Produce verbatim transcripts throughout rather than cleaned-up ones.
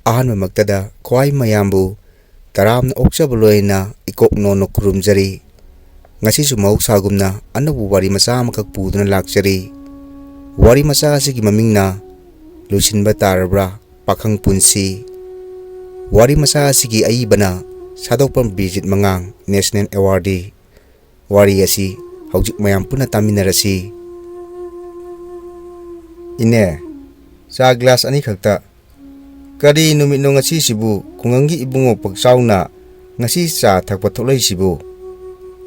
ꯑꯍꯥꯟꯕꯃꯛꯇꯗ ꯈ꯭ꯋꯥꯏ ꯃꯌꯥꯝꯕꯨ ꯇꯔꯥꯝꯅ ꯑꯣꯛꯆꯕ ꯂꯣꯏꯅ ꯏꯀꯣꯛ ꯅꯣꯟꯅ ꯈꯨꯔꯨꯝꯖꯔꯤ꯫ ꯉꯁꯤꯁꯨ ꯃꯍꯧꯁꯥꯒꯨꯝꯅ ꯑꯅꯧꯕ ꯋꯥꯔꯤ ꯃꯆꯥ ꯑꯃꯈꯛ ꯄꯨꯗꯨꯅ ꯂꯥꯛꯆꯔꯤ꯫ ꯋꯥꯔꯤ ꯃꯆꯥ ꯑꯁꯤꯒꯤ ꯃꯃꯤꯡꯅ ꯂꯣꯏꯁꯤꯟꯕ ꯇꯥꯔꯕ꯭ꯔꯥ ꯄꯥꯈꯪ ꯄꯨꯟꯁꯤ꯫ ꯋꯥꯔꯤ ꯃꯆꯥ ꯑꯁꯤꯒꯤ ꯑꯏꯕꯅ ꯁꯥꯗꯣꯛꯄꯝ ꯕꯤꯔꯖꯤꯠ ꯃꯉꯥꯡ, ꯅꯦꯁꯅꯦꯜ ꯑꯦꯋꯥꯔꯗꯤ꯫ ꯋꯥꯔꯤ ꯑꯁꯤ ꯍꯧꯖꯤꯛ ꯃꯌꯥꯝ ꯄꯨꯟꯅ ꯇꯥꯃꯤꯟꯅꯔꯁꯤ꯫ ꯏꯅꯦ, ꯆꯥ ꯒ꯭ꯂꯥꯁ ꯑꯅꯤꯈꯛꯇ꯫ ꯀꯔꯤ ꯅꯨꯃꯤꯠꯅꯣ ꯉꯁꯤꯁꯤꯕꯨ, ꯈꯨꯡꯒꯪꯒꯤ ꯏꯕꯨꯡꯉꯣ ꯄꯛꯆꯥꯎꯅ ꯉꯁꯤ ꯆꯥ ꯊꯛꯄ ꯊꯣꯛꯂꯛꯏꯁꯤꯕꯨ?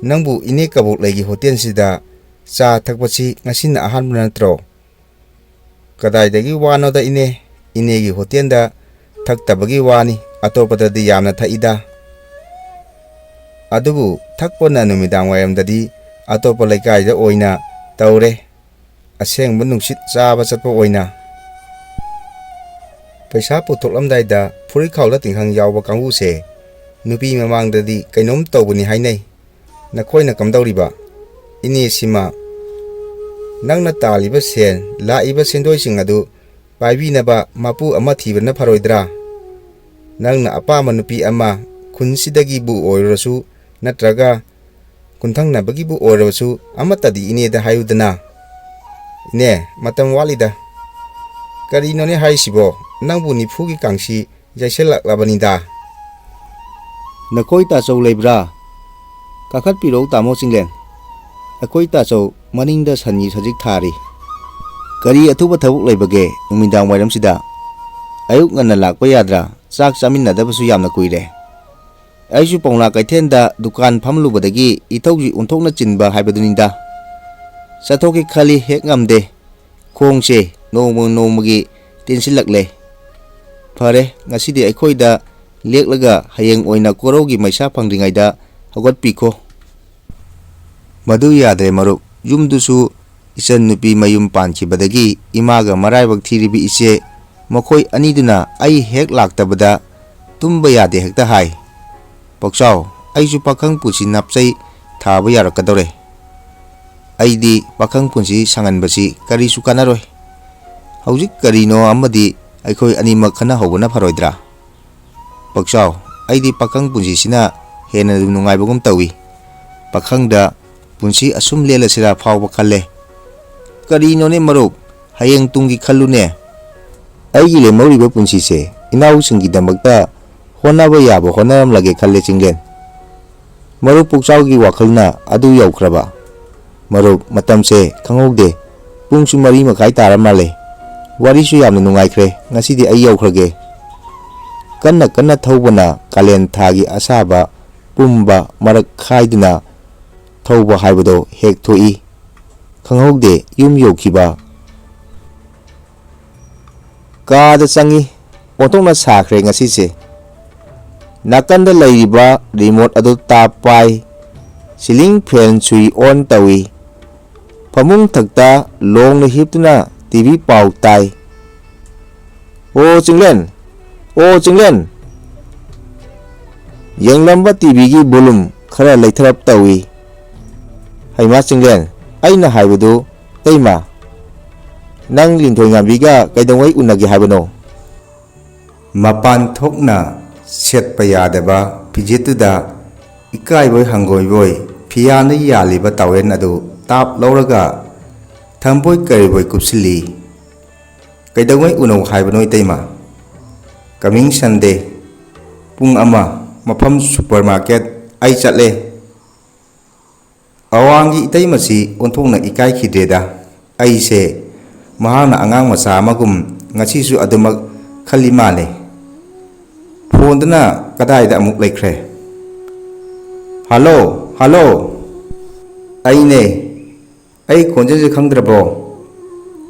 ꯅꯪꯕꯨ ꯏꯅꯦ ꯀꯕꯣꯛꯂꯩꯒꯤ ꯍꯣꯇꯦꯜꯁꯤꯗ ꯆꯥ ꯊꯛꯄꯁꯤ ꯉꯁꯤꯅ ꯑꯍꯥꯟꯕ ꯅꯠꯇ꯭ꯔꯣ? ꯀꯗꯥꯏꯗꯒꯤ ꯋꯥꯅꯣꯗ ꯏꯅꯦ, ꯏꯅꯦꯒꯤ ꯍꯣꯇꯦꯜꯗ ꯊꯛꯇꯕꯒꯤ ꯋꯥꯅꯤ, ꯑꯇꯣꯞꯄꯗꯗꯤ ꯌꯥꯝꯅ ꯊꯛꯏꯗ꯫ ꯑꯗꯨꯕꯨ ꯊꯛꯄꯅ ꯅꯨꯃꯤꯗꯥꯡ ꯋꯥꯏꯔꯝꯗꯗꯤ ꯑꯇꯣꯞꯄ ꯂꯩꯀꯥꯏꯗ ꯑꯣꯏꯅ ꯇꯧꯔꯦ, ꯑꯁꯦꯡꯕ ꯅꯨꯡꯁꯤꯠ ꯆꯥꯕ ꯆꯠꯄ ꯑꯣꯏꯅ꯫ ꯄꯩꯁꯥ ꯄꯨꯊꯣꯛꯂꯝꯗꯥꯏꯗ ꯐꯨꯔꯤꯠꯈꯥꯎꯗ ꯇꯤꯡꯈꯪ ꯌꯥꯎꯕ ꯀꯥꯡꯕꯨꯁꯦ ꯅꯨꯄꯤ ꯃꯃꯥꯡꯗꯗꯤ ꯀꯩꯅꯣꯝ ꯇꯧꯕꯅꯤ ꯍꯥꯏꯅꯩ꯫ ꯅꯈꯣꯏꯅ ꯀꯝꯗꯧꯔꯤꯕ? ꯏꯅꯦ ꯁꯤꯃ, ꯅꯪꯅ ꯇꯥꯜꯂꯤꯕ ꯁꯦꯟ, ꯂꯥꯛꯏꯕ ꯁꯦꯟꯗꯣꯏꯁꯤꯡ ꯑꯗꯨ ꯄꯥꯏꯕꯤꯅꯕ ꯃꯄꯨ ꯑꯃ ꯊꯤꯕꯅ ꯐꯔꯣꯏꯗ꯭ꯔꯥ? ꯅꯪꯅ ꯑꯄꯥꯝꯕ ꯅꯨꯄꯤ ꯑꯃ ꯈꯨꯟꯁꯤꯗꯒꯤꯕꯨ ꯑꯣꯏꯔꯨꯔꯁꯨ ꯅꯠꯇ꯭ꯔꯒ ꯀꯨꯟꯊꯪꯅꯕꯒꯤꯕꯨ ꯑꯣꯏꯔꯕꯁꯨ ꯑꯃꯠꯇꯗꯤ ꯏꯅꯦꯗ ꯍꯥꯏꯌꯨꯗꯅ꯫ ꯏꯅꯦ, ꯃꯇꯝ ꯋꯥꯠꯂꯤꯗ꯫ ꯀꯔꯤꯅꯣꯅꯦ ꯍꯥꯏꯔꯤꯁꯤꯕꯣ? ꯅꯪꯕꯨ ꯅꯤꯐꯨꯒꯤ ꯀꯥꯡꯁꯤ ꯌꯩꯁꯜꯂꯛꯂꯕꯅꯤꯗ꯫ ꯅꯈꯣꯏ ꯇꯥꯆꯧ ꯂꯩꯕ꯭ꯔꯥ? ꯀꯥꯈꯠꯄꯤꯔꯛꯎ ꯇꯥꯃꯣ ꯆꯤꯡꯂꯦꯟ꯫ ꯑꯩꯈꯣꯏ ꯇꯥꯆꯧ ꯃꯅꯤꯡꯗ ꯁꯟꯒꯤ ꯁꯖꯤꯛ ꯊꯥꯔꯤ꯫ ꯀꯔꯤ ꯑꯊꯨꯕ ꯊꯕꯛ ꯂꯩꯕꯒꯦ ꯅꯨꯃꯤꯗꯥꯡ ꯋꯥꯏꯔꯝꯁꯤꯗ? ꯑꯌꯨꯛ ꯉꯟꯅ ꯂꯥꯛꯄ ꯌꯥꯗ꯭ꯔꯥ? ꯆꯥꯛ ꯆꯥꯃꯤꯟꯅꯗꯕꯁꯨ ꯌꯥꯝꯅ ꯀꯨꯏꯔꯦ꯫ ꯑꯩꯁꯨ ꯄꯥꯎꯅꯥ ꯀꯩꯊꯦꯜꯗ ꯗꯨꯀꯥꯟ ꯐꯝꯂꯨꯕꯗꯒꯤ ꯏꯊꯧꯁꯤ ꯑꯣꯟꯊꯣꯛꯅ ꯆꯤꯟꯕ ꯍꯥꯏꯕꯗꯨꯅꯤꯗ꯫ ꯆꯠꯊꯣꯛꯀꯦ ꯈꯜꯂꯤ, ꯍꯦꯛ ꯉꯝꯗꯦ꯫ ꯈꯣꯡꯁꯦ ꯅꯣꯡꯃ ꯅꯣꯡꯃꯒꯤ ꯇꯦꯟꯁꯤꯜꯂꯛꯂꯦ꯫ ꯐꯔꯦ, ꯉꯁꯤꯗꯤ ꯑꯩꯈꯣꯏꯗ ꯂꯦꯛꯂꯒ ꯍꯌꯦꯡ ꯑꯣꯏꯅ ꯀꯣꯔꯧꯒꯤ ꯃꯩꯁꯥ ꯐꯪꯗ꯭ꯔꯤꯉꯩꯗ ꯍꯧꯒꯠꯄꯤꯈꯣ꯫ ꯃꯗꯨ ꯌꯥꯗ꯭ꯔꯦ ꯃꯔꯨꯞ, ꯌꯨꯝꯗꯨꯁꯨ ꯏꯆꯟ ꯅꯨꯄꯤ ꯃꯌꯨꯝ ꯄꯥꯟꯈꯤꯕꯗꯒꯤ ꯏꯃꯥꯒ ꯃꯔꯥꯏꯕꯛ ꯊꯤꯔꯤꯕꯤ ꯏꯆꯦ, ꯃꯈꯣꯏ ꯑꯅꯤꯗꯨꯅ ꯑꯩ ꯍꯦꯛ ꯂꯥꯛꯇꯕꯗ ꯇꯨꯝꯕ ꯌꯥꯗꯦ ꯍꯦꯛꯇ ꯍꯥꯏ꯫ ꯄꯥꯎꯆꯥꯎ, ꯑꯩꯁꯨ ꯄꯥꯈꯪ ꯄꯨꯟꯁꯤ ꯅꯥꯞꯆꯩ ꯊꯥꯕ ꯌꯥꯔꯛꯀꯗꯧꯔꯦ꯫ ꯑꯩꯗꯤ ꯄꯥꯈꯪ ꯄꯨꯟꯁꯤ ꯁꯥꯡꯍꯟꯕꯁꯤ ꯀꯔꯤꯁꯨ ꯀꯥꯟꯅꯔꯣꯏ꯫ ꯍꯧꯖꯤꯛ ꯀꯔꯤꯅꯣ ꯑꯃꯗꯤ ꯑꯩꯈꯣꯏ ꯑꯅꯤꯃꯛ ꯈꯟꯅꯍꯧꯕꯅ ꯐꯔꯣꯏꯗ꯭ꯔꯥ? ꯄꯥꯎꯆꯥꯎ, ꯑꯩꯗꯤ ꯄꯥꯈꯪ ꯄꯨꯟꯁꯤꯁꯤꯅ ꯍꯦꯟꯅ ꯑꯗꯨꯝ ꯅꯨꯡꯉꯥꯏꯕꯒꯨꯝ ꯇꯧꯏ꯫ ꯄꯥꯈꯪꯗ ꯄꯨꯟꯁꯤ ꯑꯁꯨꯝ ꯂꯦꯜꯂꯁꯤꯔꯥ ꯐꯥꯎꯕ ꯈꯜꯂꯦ꯫ ꯀꯔꯤꯅꯣꯅꯦ ꯃꯔꯨꯞ, ꯍꯌꯦꯡ ꯇꯨꯡꯒꯤ ꯈꯜꯂꯨꯅꯦ꯫ ꯑꯩꯒꯤ ꯂꯦꯝꯍꯧꯔꯤꯕ ꯄꯨꯟꯁꯤꯁꯦ ꯏꯅꯥꯎꯁꯤꯡꯒꯤꯗꯃꯛꯇ ꯍꯣꯠꯅꯕ ꯌꯥꯕ ꯍꯣꯠꯅꯔꯝꯂꯒꯦ ꯈꯜꯂꯦ ꯆꯤꯡꯂꯦꯟ꯫ ꯃꯔꯨꯞ ꯄꯨꯛꯆꯥꯎꯒꯤ ꯋꯥꯈꯜꯅ ꯑꯗꯨ ꯌꯧꯈ꯭ꯔꯕ? ꯃꯔꯨꯞ, ꯃꯇꯝꯁꯦ ꯈꯪꯍꯧꯗꯦ꯫ ꯄꯨꯡꯁꯨ ꯃꯔꯤ ꯃꯈꯥꯏ ꯇꯥꯔ ꯃꯥꯜꯂꯦ꯫ ꯋꯥꯔꯤꯁꯨ ꯌꯥꯝꯅ ꯅꯨꯡꯉꯥꯏꯈ꯭ꯔꯦ꯫ ꯉꯁꯤꯗꯤ ꯑꯩ ꯌꯧꯈ꯭ꯔꯒꯦ꯫ ꯀꯟꯅ ꯀꯟꯅ ꯊꯧꯕꯅ ꯀꯥꯂꯦꯟ ꯊꯥꯒꯤ ꯑꯁꯥꯕ ꯄꯨꯝꯕ ꯃꯔꯛ ꯈꯥꯏꯗꯨꯅ ꯊꯧꯕ ꯍꯥꯏꯕꯗꯣ ꯍꯦꯛ ꯊꯣꯛꯏ꯫ ꯈꯪꯍꯧꯗꯦ ꯌꯨꯝ ꯌꯧꯈꯤꯕ꯫ ꯀꯥꯗ ꯆꯪꯉꯤ꯫ ꯑꯣꯟꯊꯣꯛꯅ ꯁꯥꯈ꯭ꯔꯦ ꯉꯁꯤꯁꯦ꯫ ꯅꯥꯀꯟꯗ ꯂꯩꯔꯤꯕ ꯔꯤꯃꯣꯠ ꯑꯗꯨ ꯇꯥꯞ ꯄꯥꯏ꯫ ꯁꯤꯂꯤꯡ ꯐꯦꯟ ꯁꯨꯏ ꯑꯣꯟ ꯇꯧꯏ꯫ ꯐꯃꯨꯡ ꯊꯛꯇ ꯂꯣꯡꯅ ꯍꯤꯞꯇꯨꯅ ꯇꯤ ꯚꯤ ꯄꯥꯎ ꯇꯥꯏ꯫ "ꯑꯣ ꯆꯤꯡꯂꯦꯟ! ꯑꯣ ꯆꯤꯡꯂꯦꯟ!" ꯌꯦꯡꯂꯝꯕ ꯇꯤ ꯚꯤꯒꯤ ꯚꯣꯂꯨꯝ ꯈꯔ ꯂꯩꯊꯔꯞ ꯇꯧꯏ꯫ "ꯍꯩꯃꯥ ꯆꯤꯡꯂꯦꯟ, ꯑꯩꯅ ꯍꯥꯏꯕꯗꯨ ꯏꯇꯩꯃ, ꯅꯪ ꯂꯤꯟꯊꯣꯏꯉꯥꯝꯕꯤꯒ ꯀꯩꯗꯧꯉꯩ ꯎꯅꯒꯦ ꯍꯥꯏꯕꯅꯣ?" ꯃꯄꯥꯟ ꯊꯣꯛꯅ ꯁꯦꯠꯄ ꯌꯥꯗꯕ ꯐꯤꯖꯦꯠꯇꯨꯗ ꯏꯀꯥꯏꯕꯣꯏ ꯍꯪꯒꯣꯏꯕꯣꯏ ꯐꯤꯌꯥꯅ ꯌꯥꯜꯂꯤꯕ ꯇꯥꯋꯦꯜ ꯑꯗꯨ ꯇꯥꯞ ꯂꯧꯔꯒ ꯊꯝꯕꯣꯏ ꯀꯔꯤꯕꯣꯏ ꯀꯨꯞꯁꯤꯜꯂꯤ꯫ "ꯀꯩꯗꯧꯉꯩ ꯎꯅꯧ ꯍꯥꯏꯕꯅꯣ ꯏꯇꯩꯃ?" "Coming Sunday, ꯄꯨꯡ ꯑꯃ, ꯃꯐꯝ supermarket꯫ ꯑꯩ ꯆꯠꯂꯦ꯫" ꯑꯋꯥꯡꯒꯤ ꯏꯇꯩꯃꯁꯤ ꯑꯣꯟꯊꯣꯛꯅ ꯏꯀꯥꯏꯈꯤꯗ꯭ꯔꯦꯗ꯫ ꯑꯩꯁꯦ ꯃꯍꯥꯛꯅ ꯑꯉꯥꯡ ꯃꯆꯥ ꯑꯃꯒꯨꯝ ꯉꯁꯤꯁꯨ ꯑꯗꯨꯃꯛ ꯈꯜꯂꯤ ꯃꯥꯜꯂꯦ꯫ ꯐꯣꯟꯗꯨꯅ ꯀꯗꯥꯏꯗ ꯑꯃꯨꯛ ꯂꯩꯈ꯭ꯔꯦ? "Hello, hello!" "ꯑꯩꯅꯦ꯫ ꯑꯩ ꯈꯣꯟꯖꯦꯜꯁꯦ ꯈꯪꯗ꯭ꯔꯕꯣ?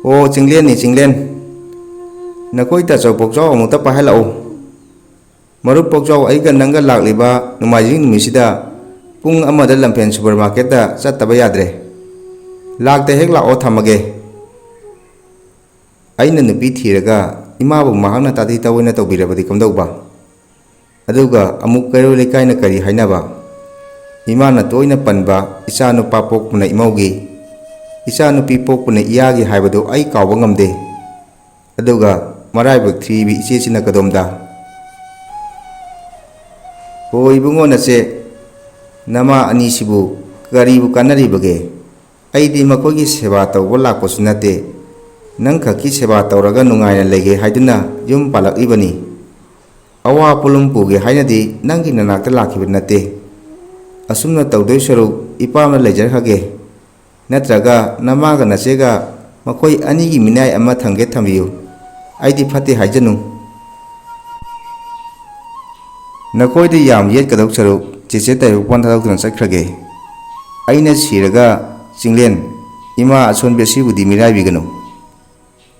ꯑꯣ, ꯆꯤꯡꯂꯦꯟꯅꯤ, ꯆꯤꯡꯂꯦꯟ꯫ ꯅꯈꯣꯏ ꯇꯥꯆꯧ ꯄꯣꯛꯆꯥꯎ ꯑꯃꯨꯛꯇ ꯄꯥꯏꯍꯜꯂꯛꯎ꯫ ꯃꯔꯨꯞ ꯄꯣꯛꯆꯥꯎ, ꯑꯩꯒ ꯅꯪꯒ ꯂꯥꯛꯂꯤꯕ ꯅꯣꯡꯃꯥꯏꯖꯤꯡ ꯅꯨꯃꯤꯠꯁꯤꯗ ꯄꯨꯡ ꯑꯃꯗ ꯂꯝꯐꯦꯟ supermarketꯇ ꯆꯠꯇꯕ ꯌꯥꯗ꯭ꯔꯦ꯫ ꯂꯥꯛꯇ ꯍꯦꯛ ꯂꯥꯛꯑꯣ, ꯊꯝꯃꯒꯦ꯫" ꯑꯩꯅ ꯅꯨꯄꯤ ꯊꯤꯔꯒ ꯏꯃꯥꯕꯨ ꯃꯍꯥꯛꯅ ꯇꯥꯊꯤ ꯇꯥꯑꯣꯏꯅ ꯇꯧꯕꯤꯔꯕꯗꯤ ꯀꯝꯗꯧꯕ? ꯑꯗꯨꯒ ꯑꯃꯨꯛ ꯀꯩꯔꯣꯏ ꯂꯩꯀꯥꯏꯅ ꯀꯔꯤ ꯍꯥꯏꯅꯕ? ꯏꯃꯥꯅ ꯇꯣꯏꯅ ꯄꯟꯕ, "ꯏꯆꯥ ꯅꯨꯄꯥ ꯄꯣꯛꯄꯅ ꯏꯃꯧꯒꯤ, ꯏꯆꯥ ꯅꯨꯄꯤ ꯄꯣꯛꯄꯅ ꯏꯌꯥꯒꯤ" ꯍꯥꯏꯕꯗꯨ ꯑꯩ ꯀꯥꯎꯕ ꯉꯝꯗꯦ꯫ ꯑꯗꯨꯒ ꯃꯔꯥꯏꯕꯛ ꯊꯤꯕꯤ ꯏꯆꯦꯁꯤꯅ ꯀꯗꯣꯝꯗ? ꯍꯣ ꯏꯕꯨꯡꯉꯣ, ꯅꯆꯦ ꯅꯃꯥ ꯑꯅꯤꯁꯤꯕꯨ ꯀꯔꯤꯕꯨ ꯀꯥꯟꯅꯔꯤꯕꯒꯦ? ꯑꯩꯗꯤ ꯃꯈꯣꯏꯒꯤ ꯁꯦꯕꯥ ꯇꯧꯕ ꯂꯥꯛꯄꯁꯨ ꯅꯠꯇꯦ꯫ ꯅꯪꯈꯛꯀꯤ ꯁꯦꯕꯥ ꯇꯧꯔꯒ ꯅꯨꯡꯉꯥꯏꯅ ꯂꯩꯒꯦ ꯍꯥꯏꯗꯨꯅ ꯌꯨꯝ ꯄꯥꯜꯂꯛꯂꯤꯕꯅꯤ꯫ ꯑꯋꯥ ꯄꯣꯠꯂꯨꯝ ꯄꯨꯒꯦ ꯍꯥꯏꯅꯗꯤ ꯅꯪꯒꯤ ꯅꯅꯥꯛꯇ ꯂꯥꯛꯈꯤꯕ ꯅꯠꯇꯦ꯫ ꯑꯁꯨꯝꯅ ꯇꯧꯗꯣꯏ ꯁꯔꯨꯛ ꯏꯄꯥꯝꯗ ꯂꯩꯖꯈ꯭ꯔꯒꯦ꯫ ꯅꯠꯇ꯭ꯔꯒ ꯅꯃꯥꯒ ꯅꯆꯦꯒ ꯃꯈꯣꯏ ꯑꯅꯤꯒꯤ ꯃꯤꯅꯥꯏ ꯑꯃ ꯊꯝꯒꯦ ꯊꯝꯕꯤꯌꯨ꯫ ꯑꯩꯗꯤ ꯐꯠꯇꯦ ꯍꯥꯏꯖꯅꯨ꯫ ꯅꯈꯣꯏꯗ ꯌꯥꯝ ꯌꯦꯠꯀꯗꯧ ꯁꯔꯨꯛ ꯆꯦꯆꯦ ꯇꯥꯏꯕꯪꯄꯥꯟ ꯊꯥꯗꯣꯛꯇꯨꯅ ꯆꯠꯈ꯭ꯔꯒꯦ꯫ ꯑꯩꯅ ꯁꯤꯔꯒ ꯆꯤꯡꯂꯦꯟ, ꯏꯃꯥ ꯑꯁꯣꯟꯕꯤ ꯑꯁꯤꯕꯨꯗꯤ ꯃꯤꯔꯥꯏꯕꯤꯒꯅꯨ꯫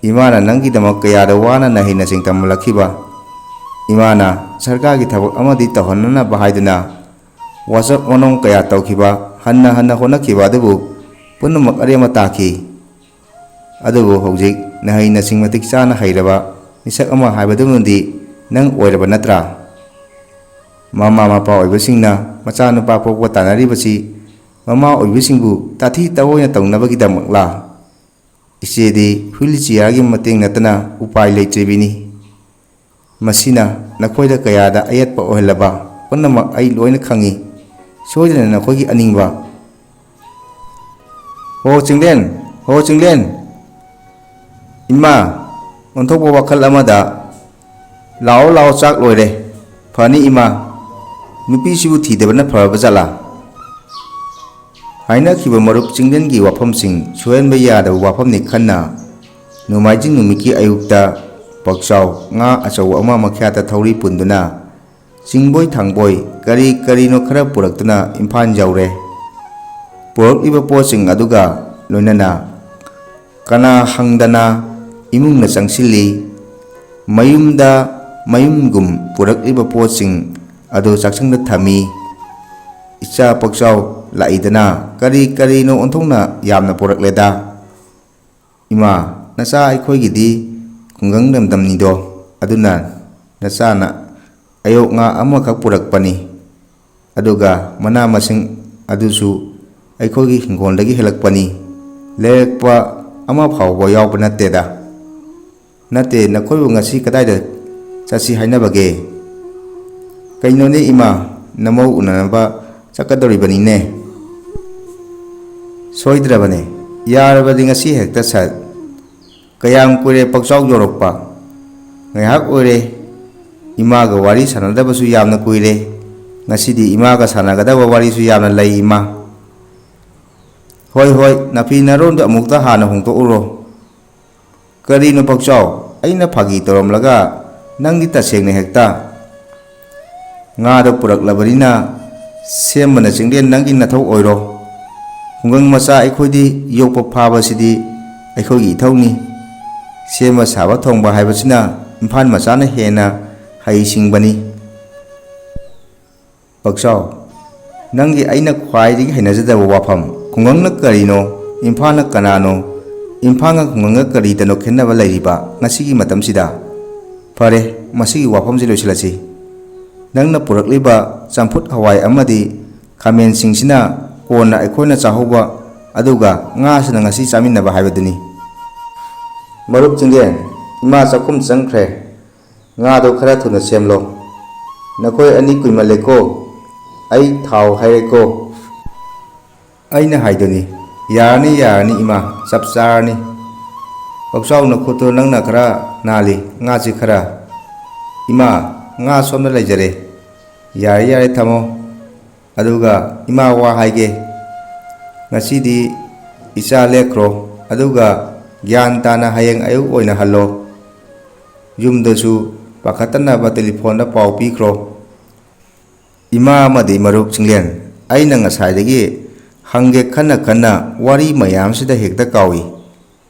ꯏꯃꯥꯅ ꯅꯪꯒꯤꯗꯃꯛ ꯀꯌꯥꯗ ꯋꯥꯅ ꯅꯍꯩ ꯅꯁꯤꯡ ꯇꯝꯍꯜꯂꯛꯈꯤꯕ꯫ ꯏꯃꯥꯅ ꯁꯔꯀꯥꯔꯒꯤ ꯊꯕꯛ ꯑꯃꯗꯤ ꯇꯧꯍꯟꯅꯅꯕ ꯍꯥꯏꯗꯨꯅ ꯋꯥꯆꯞ ꯋꯥꯅꯣꯡ ꯀꯌꯥ ꯇꯧꯈꯤꯕ, ꯍꯟꯅ ꯍꯟꯅ ꯍꯣꯠꯅꯈꯤꯕ ꯑꯗꯨꯕꯨ ꯄꯨꯝꯅꯃꯛ ꯑꯔꯦꯝꯕ ꯇꯥꯈꯤ꯫ ꯑꯗꯨꯕꯨ ꯍꯧꯖꯤꯛ ꯅꯍꯩ ꯅꯁꯤꯡ ꯃꯇꯤꯛ ꯆꯥꯅ ꯍꯩꯔꯕ ꯃꯤꯁꯛ ꯑꯃ ꯍꯥꯏꯕꯗꯨꯃꯗꯤ ꯅꯪ ꯑꯣꯏꯔꯕ ꯅꯠꯇ꯭ꯔꯥ? ꯃꯃꯥ ꯃꯄꯥ ꯑꯣꯏꯕꯁꯤꯡꯅ ꯃꯆꯥꯅꯨꯄꯥ ꯄꯣꯛꯄ ꯇꯥꯟꯅꯔꯤꯕꯁꯤ ꯃꯃꯥ ꯑꯣꯏꯕꯁꯤꯡꯕꯨ ꯇꯥꯊꯤ ꯇꯑꯣꯏꯅ ꯇꯧꯅꯕꯒꯤꯗꯃꯛꯂꯥ? ꯏꯆꯦꯗꯤ ꯍꯨꯏꯜ ꯆꯤꯌꯥꯔꯒꯤ ꯃꯇꯦꯡ ꯅꯠꯇꯅ ꯎꯄꯥꯏ ꯂꯩꯇ꯭ꯔꯤꯕꯤꯅꯤ꯫ ꯃꯁꯤꯅ ꯅꯈꯣꯏꯗ ꯀꯌꯥꯗ ꯑꯌꯦꯠꯄ ꯑꯣꯏꯍꯜꯂꯕ ꯄꯨꯝꯅꯃꯛ ꯑꯩ ꯂꯣꯏꯅ ꯈꯪꯏ꯫ ꯁꯣꯏꯗꯅ ꯅꯈꯣꯏꯒꯤ ꯑꯅꯤꯡꯕ꯫ ꯍꯣ ꯆꯤꯡꯂꯦꯟ, ꯍꯣ ꯆꯤꯡꯂꯦꯟ! ꯏꯃꯥ, ꯑꯣꯟꯊꯣꯛꯄ ꯋꯥꯈꯜ ꯑꯃꯗ, ꯂꯥꯛꯑꯣ, ꯂꯥꯛꯑꯣ, ꯆꯥꯛ ꯂꯣꯏꯔꯦ꯫ ꯐꯅꯤ ꯏꯃꯥ, ꯅꯨꯄꯤꯁꯤꯕꯨ ꯊꯤꯗꯕꯅ ꯐꯔꯕ ꯖꯥꯠꯂꯥ? ꯍꯥꯏꯅꯈꯤꯕ ꯃꯔꯨꯞ ꯆꯤꯡꯂꯦꯟꯒꯤ ꯋꯥꯐꯝꯁꯤꯡ ꯁꯣꯏꯍꯟꯕ ꯌꯥꯗꯕ ꯋꯥꯐꯝꯅꯤ ꯈꯟꯅ, ꯅꯣꯡꯃꯥꯏꯖꯤꯡ ꯅꯨꯃꯤꯠꯀꯤ ꯑꯌꯨꯛꯇ ꯄꯥꯛꯆꯥꯎ ꯉꯥ ꯑꯆꯧꯕ ꯑꯃ ꯃꯈꯥꯗ ꯊꯧꯔꯤ ꯄꯨꯟꯗꯨꯅ ꯆꯤꯡꯕꯣꯏ ꯊꯥꯡꯕꯣꯏ ꯀꯔꯤ ꯀꯔꯤꯅꯣ ꯈꯔ ꯄꯨꯔꯛꯇꯨꯅ ꯏꯝꯐꯥꯜ ꯌꯧꯔꯦ꯫ ꯄꯨꯔꯛꯂꯤꯕ ꯄꯣꯠꯁꯤꯡ ꯑꯗꯨꯒ ꯂꯣꯏꯅꯅ ꯀꯅꯥ ꯍꯪꯗꯅ ꯏꯃꯨꯡꯗ ꯆꯪꯁꯤꯜꯂꯤ꯫ ꯃꯌꯨꯝꯗ ꯃꯌꯨꯝꯒꯨꯝ ꯄꯨꯔꯛꯂꯤꯕ ꯄꯣꯠꯁꯤꯡ ꯑꯗꯨ ꯆꯥꯛꯁꯪꯗ ꯊꯝꯃꯤ꯫ "ꯏꯆꯥ ꯄꯥꯛꯆꯥꯎ ꯂꯥꯛꯏꯗꯅ, ꯀꯔꯤ ꯀꯔꯤꯅꯣ ꯑꯣꯟꯊꯣꯛꯅ ꯌꯥꯝꯅ ꯄꯨꯔꯛꯂꯦꯗ"꯫ "ꯏꯃꯥ, ꯅꯆꯥ ꯑꯩꯈꯣꯏꯒꯤꯗꯤ ꯈꯨꯡꯒꯪ ꯂꯝꯗꯝꯅꯤꯗꯣ, ꯑꯗꯨꯅ ꯅꯆꯥꯅ ꯑꯌꯣꯛ ꯉꯥ ꯑꯃꯈꯛ ꯄꯨꯔꯛꯄꯅꯤ꯫ ꯑꯗꯨꯒ ꯃꯅꯥ ꯃꯁꯤꯡ ꯑꯗꯨꯁꯨ ꯑꯩꯈꯣꯏꯒꯤ ꯍꯤꯡꯒꯣꯜꯗꯒꯤ ꯍꯦꯜꯂꯛꯄꯅꯤ꯫ ꯂꯩꯔꯛꯄ ꯑꯃ ꯐꯥꯎꯕ ꯌꯥꯎꯕ ꯅꯠꯇꯦꯗ"꯫ "ꯅꯠꯇꯦ, ꯅꯈꯣꯏꯕꯨ ꯉꯁꯤ ꯀꯗꯥꯏꯗ ꯆꯠꯁꯤ ꯍꯥꯏꯅꯕꯒꯦ?" "ꯀꯩꯅꯣꯅꯦ ꯏꯃꯥ, ꯅꯃꯧ ꯎꯅꯅꯕ ꯆꯠꯀꯗꯧꯔꯤꯕꯅꯤꯅꯦ?" "ꯁꯣꯏꯗ꯭ꯔꯕꯅꯦ꯫ ꯌꯥꯔꯕꯗꯤ ꯉꯁꯤ ꯍꯦꯛꯇ ꯁꯠ꯫ ꯀꯌꯥꯝ ꯀꯨꯏꯔꯦ ꯄꯥꯛꯆꯥꯎ ꯌꯧꯔꯛꯄ?" "ꯉꯥꯏꯍꯥꯛ ꯑꯣꯏꯔꯦ꯫ ꯏꯃꯥꯒ ꯋꯥꯔꯤ ꯁꯥꯟꯅꯗꯕꯁꯨ ꯌꯥꯝꯅ ꯀꯨꯏꯔꯦ꯫ ꯉꯁꯤꯗꯤ ꯏꯃꯥꯒ ꯁꯥꯟꯅꯒꯗꯕ ꯋꯥꯔꯤꯁꯨ ꯌꯥꯝꯅ ꯂꯩ, ꯏꯃꯥ꯫" "ꯍꯣꯏ, ꯍꯣꯏ, ꯅꯐꯤ ꯅꯔꯣꯟꯗꯣ ꯑꯃꯨꯛꯇ ꯍꯥꯟꯅ ꯍꯣꯡꯗꯣꯛꯎꯔꯣ꯫" "ꯀꯔꯤꯅꯣ ꯄꯥꯛꯆꯥꯎ? ꯑꯩꯅ ꯐꯥꯒꯤ ꯇꯧꯔꯝꯂꯒ ꯅꯪꯗꯤ ꯇꯁꯦꯡꯅ ꯍꯦꯛꯇ꯫ ꯉꯥꯗꯣ ꯄꯨꯔꯛꯂꯕꯅꯤꯅ ꯁꯦꯝꯕꯅ ꯆꯤꯡꯂꯦꯟ ꯅꯪꯒꯤ ꯅꯊꯧ ꯑꯣꯏꯔꯣ꯫ ꯈꯨꯡꯒꯪ ꯃꯆꯥ ꯑꯩꯈꯣꯏꯗꯤ ꯌꯣꯛꯄ ꯐꯥꯕꯁꯤꯗꯤ ꯑꯩꯈꯣꯏꯒꯤ ꯏꯊꯧꯅꯤ꯫ ꯁꯦꯝꯕ ꯁꯥꯕ ꯊꯣꯡꯕ ꯍꯥꯏꯕꯁꯤꯅ ꯏꯝꯐꯥꯜ ꯃꯆꯥꯅ ꯍꯦꯟꯅ ꯍꯩꯁꯤꯡꯕꯅꯤ꯫" "ꯄꯥꯛꯆꯥꯎ, ꯅꯪꯒꯤ ꯑꯩꯅ ꯈ꯭ꯋꯥꯏꯗꯒꯤ ꯍꯩꯅꯖꯗꯕ ꯋꯥꯐꯝ, ꯈꯨꯡꯒꯪꯅ ꯀꯔꯤꯅꯣ, ꯏꯝꯐꯥꯜꯅ ꯀꯅꯥꯅꯣ, ꯏꯝꯐꯥꯜꯒ ꯈꯨꯡꯒꯪꯒ ꯀꯔꯤꯗꯅꯣ ꯈꯦꯠꯅꯕ ꯂꯩꯔꯤꯕ ꯉꯁꯤꯒꯤ ꯃꯇꯝꯁꯤꯗ?" "ꯐꯔꯦ, ꯃꯁꯤꯒꯤ ꯋꯥꯐꯝꯁꯤ ꯂꯣꯏꯁꯤꯜꯂꯁꯤ꯫ ꯅꯪꯅ ꯄꯨꯔꯛꯂꯤꯕ ꯆꯝꯐꯨꯠ ꯍꯋꯥꯏ ꯑꯃꯗꯤ ꯈꯥꯃꯦꯟꯁꯤꯡꯁꯤꯅ ꯀꯣꯟꯅ ꯑꯩꯈꯣꯏꯅ ꯆꯥꯍꯧꯕ, ꯑꯗꯨꯒ ꯉꯥꯁꯤꯅ ꯉꯁꯤ ꯆꯥꯃꯤꯟꯅꯕ ꯍꯥꯏꯕꯗꯨꯅꯤ꯫" "ꯃꯔꯨꯞ ꯆꯤꯡꯂꯦꯟ, ꯏꯃꯥ ꯆꯥꯛꯈꯨꯝ ꯆꯪꯈ꯭ꯔꯦ꯫ ꯉꯥꯗꯣ ꯈꯔ ꯊꯨꯅ ꯁꯦꯝꯂꯣ꯫ ꯅꯈꯣꯏ ꯑꯅꯤ ꯀꯨꯏꯃꯜꯂꯦꯀꯣ꯫ ꯑꯩ ꯊꯥꯎ ꯍꯩꯔꯦꯀꯣ꯫" "ꯑꯩꯅ ꯍꯥꯏꯗꯨꯅꯤ, ꯌꯥꯔꯅꯤ, ꯌꯥꯔꯅꯤ ꯏꯃꯥ, ꯆꯞ ꯆꯥꯔꯅꯤ꯫ ꯄꯥꯛꯆꯥꯎ, ꯅꯈꯨꯠꯇꯣ ꯅꯪꯅ ꯈꯔ ꯅꯥꯜꯂꯤ, ꯉꯥꯁꯤ ꯈꯔ꯫" "ꯏꯃꯥ, ꯉꯥ ꯁꯣꯝꯗ ꯂꯩꯖꯔꯦ꯫ ꯌꯥꯔꯦ, ꯌꯥꯔꯦ, ꯊꯝꯃꯣ꯫ ꯑꯗꯨꯒ ꯏꯃꯥ, ꯋꯥ ꯍꯥꯏꯒꯦ꯫ ꯉꯁꯤꯗꯤ ꯏꯆꯥ ꯂꯦꯛꯈ꯭ꯔꯣ, ꯑꯗꯨꯒ ꯒ꯭ꯌꯥꯟ ꯇꯥꯅ ꯍꯌꯦꯡ ꯑꯌꯨꯛ ꯑꯣꯏꯅ ꯍꯜꯂꯣ꯫ ꯌꯨꯝꯗꯁꯨ ꯄꯥꯈꯠꯇꯅꯕ ꯇꯦꯂꯤꯐꯣꯟꯗ ꯄꯥꯎ ꯄꯤꯈ꯭ꯔꯣ꯫" "ꯏꯃꯥ ꯑꯃꯗꯤ ꯃꯔꯨꯞ ꯆꯤꯡꯂꯦꯟ, ꯑꯩꯅ ꯉꯁꯥꯏꯗꯒꯤ ꯍꯪꯒꯦ ꯈꯟꯅ ꯈꯟꯅ ꯋꯥꯔꯤ ꯃꯌꯥꯝꯁꯤꯗ ꯍꯦꯛꯇ ꯀꯥꯎꯏ꯫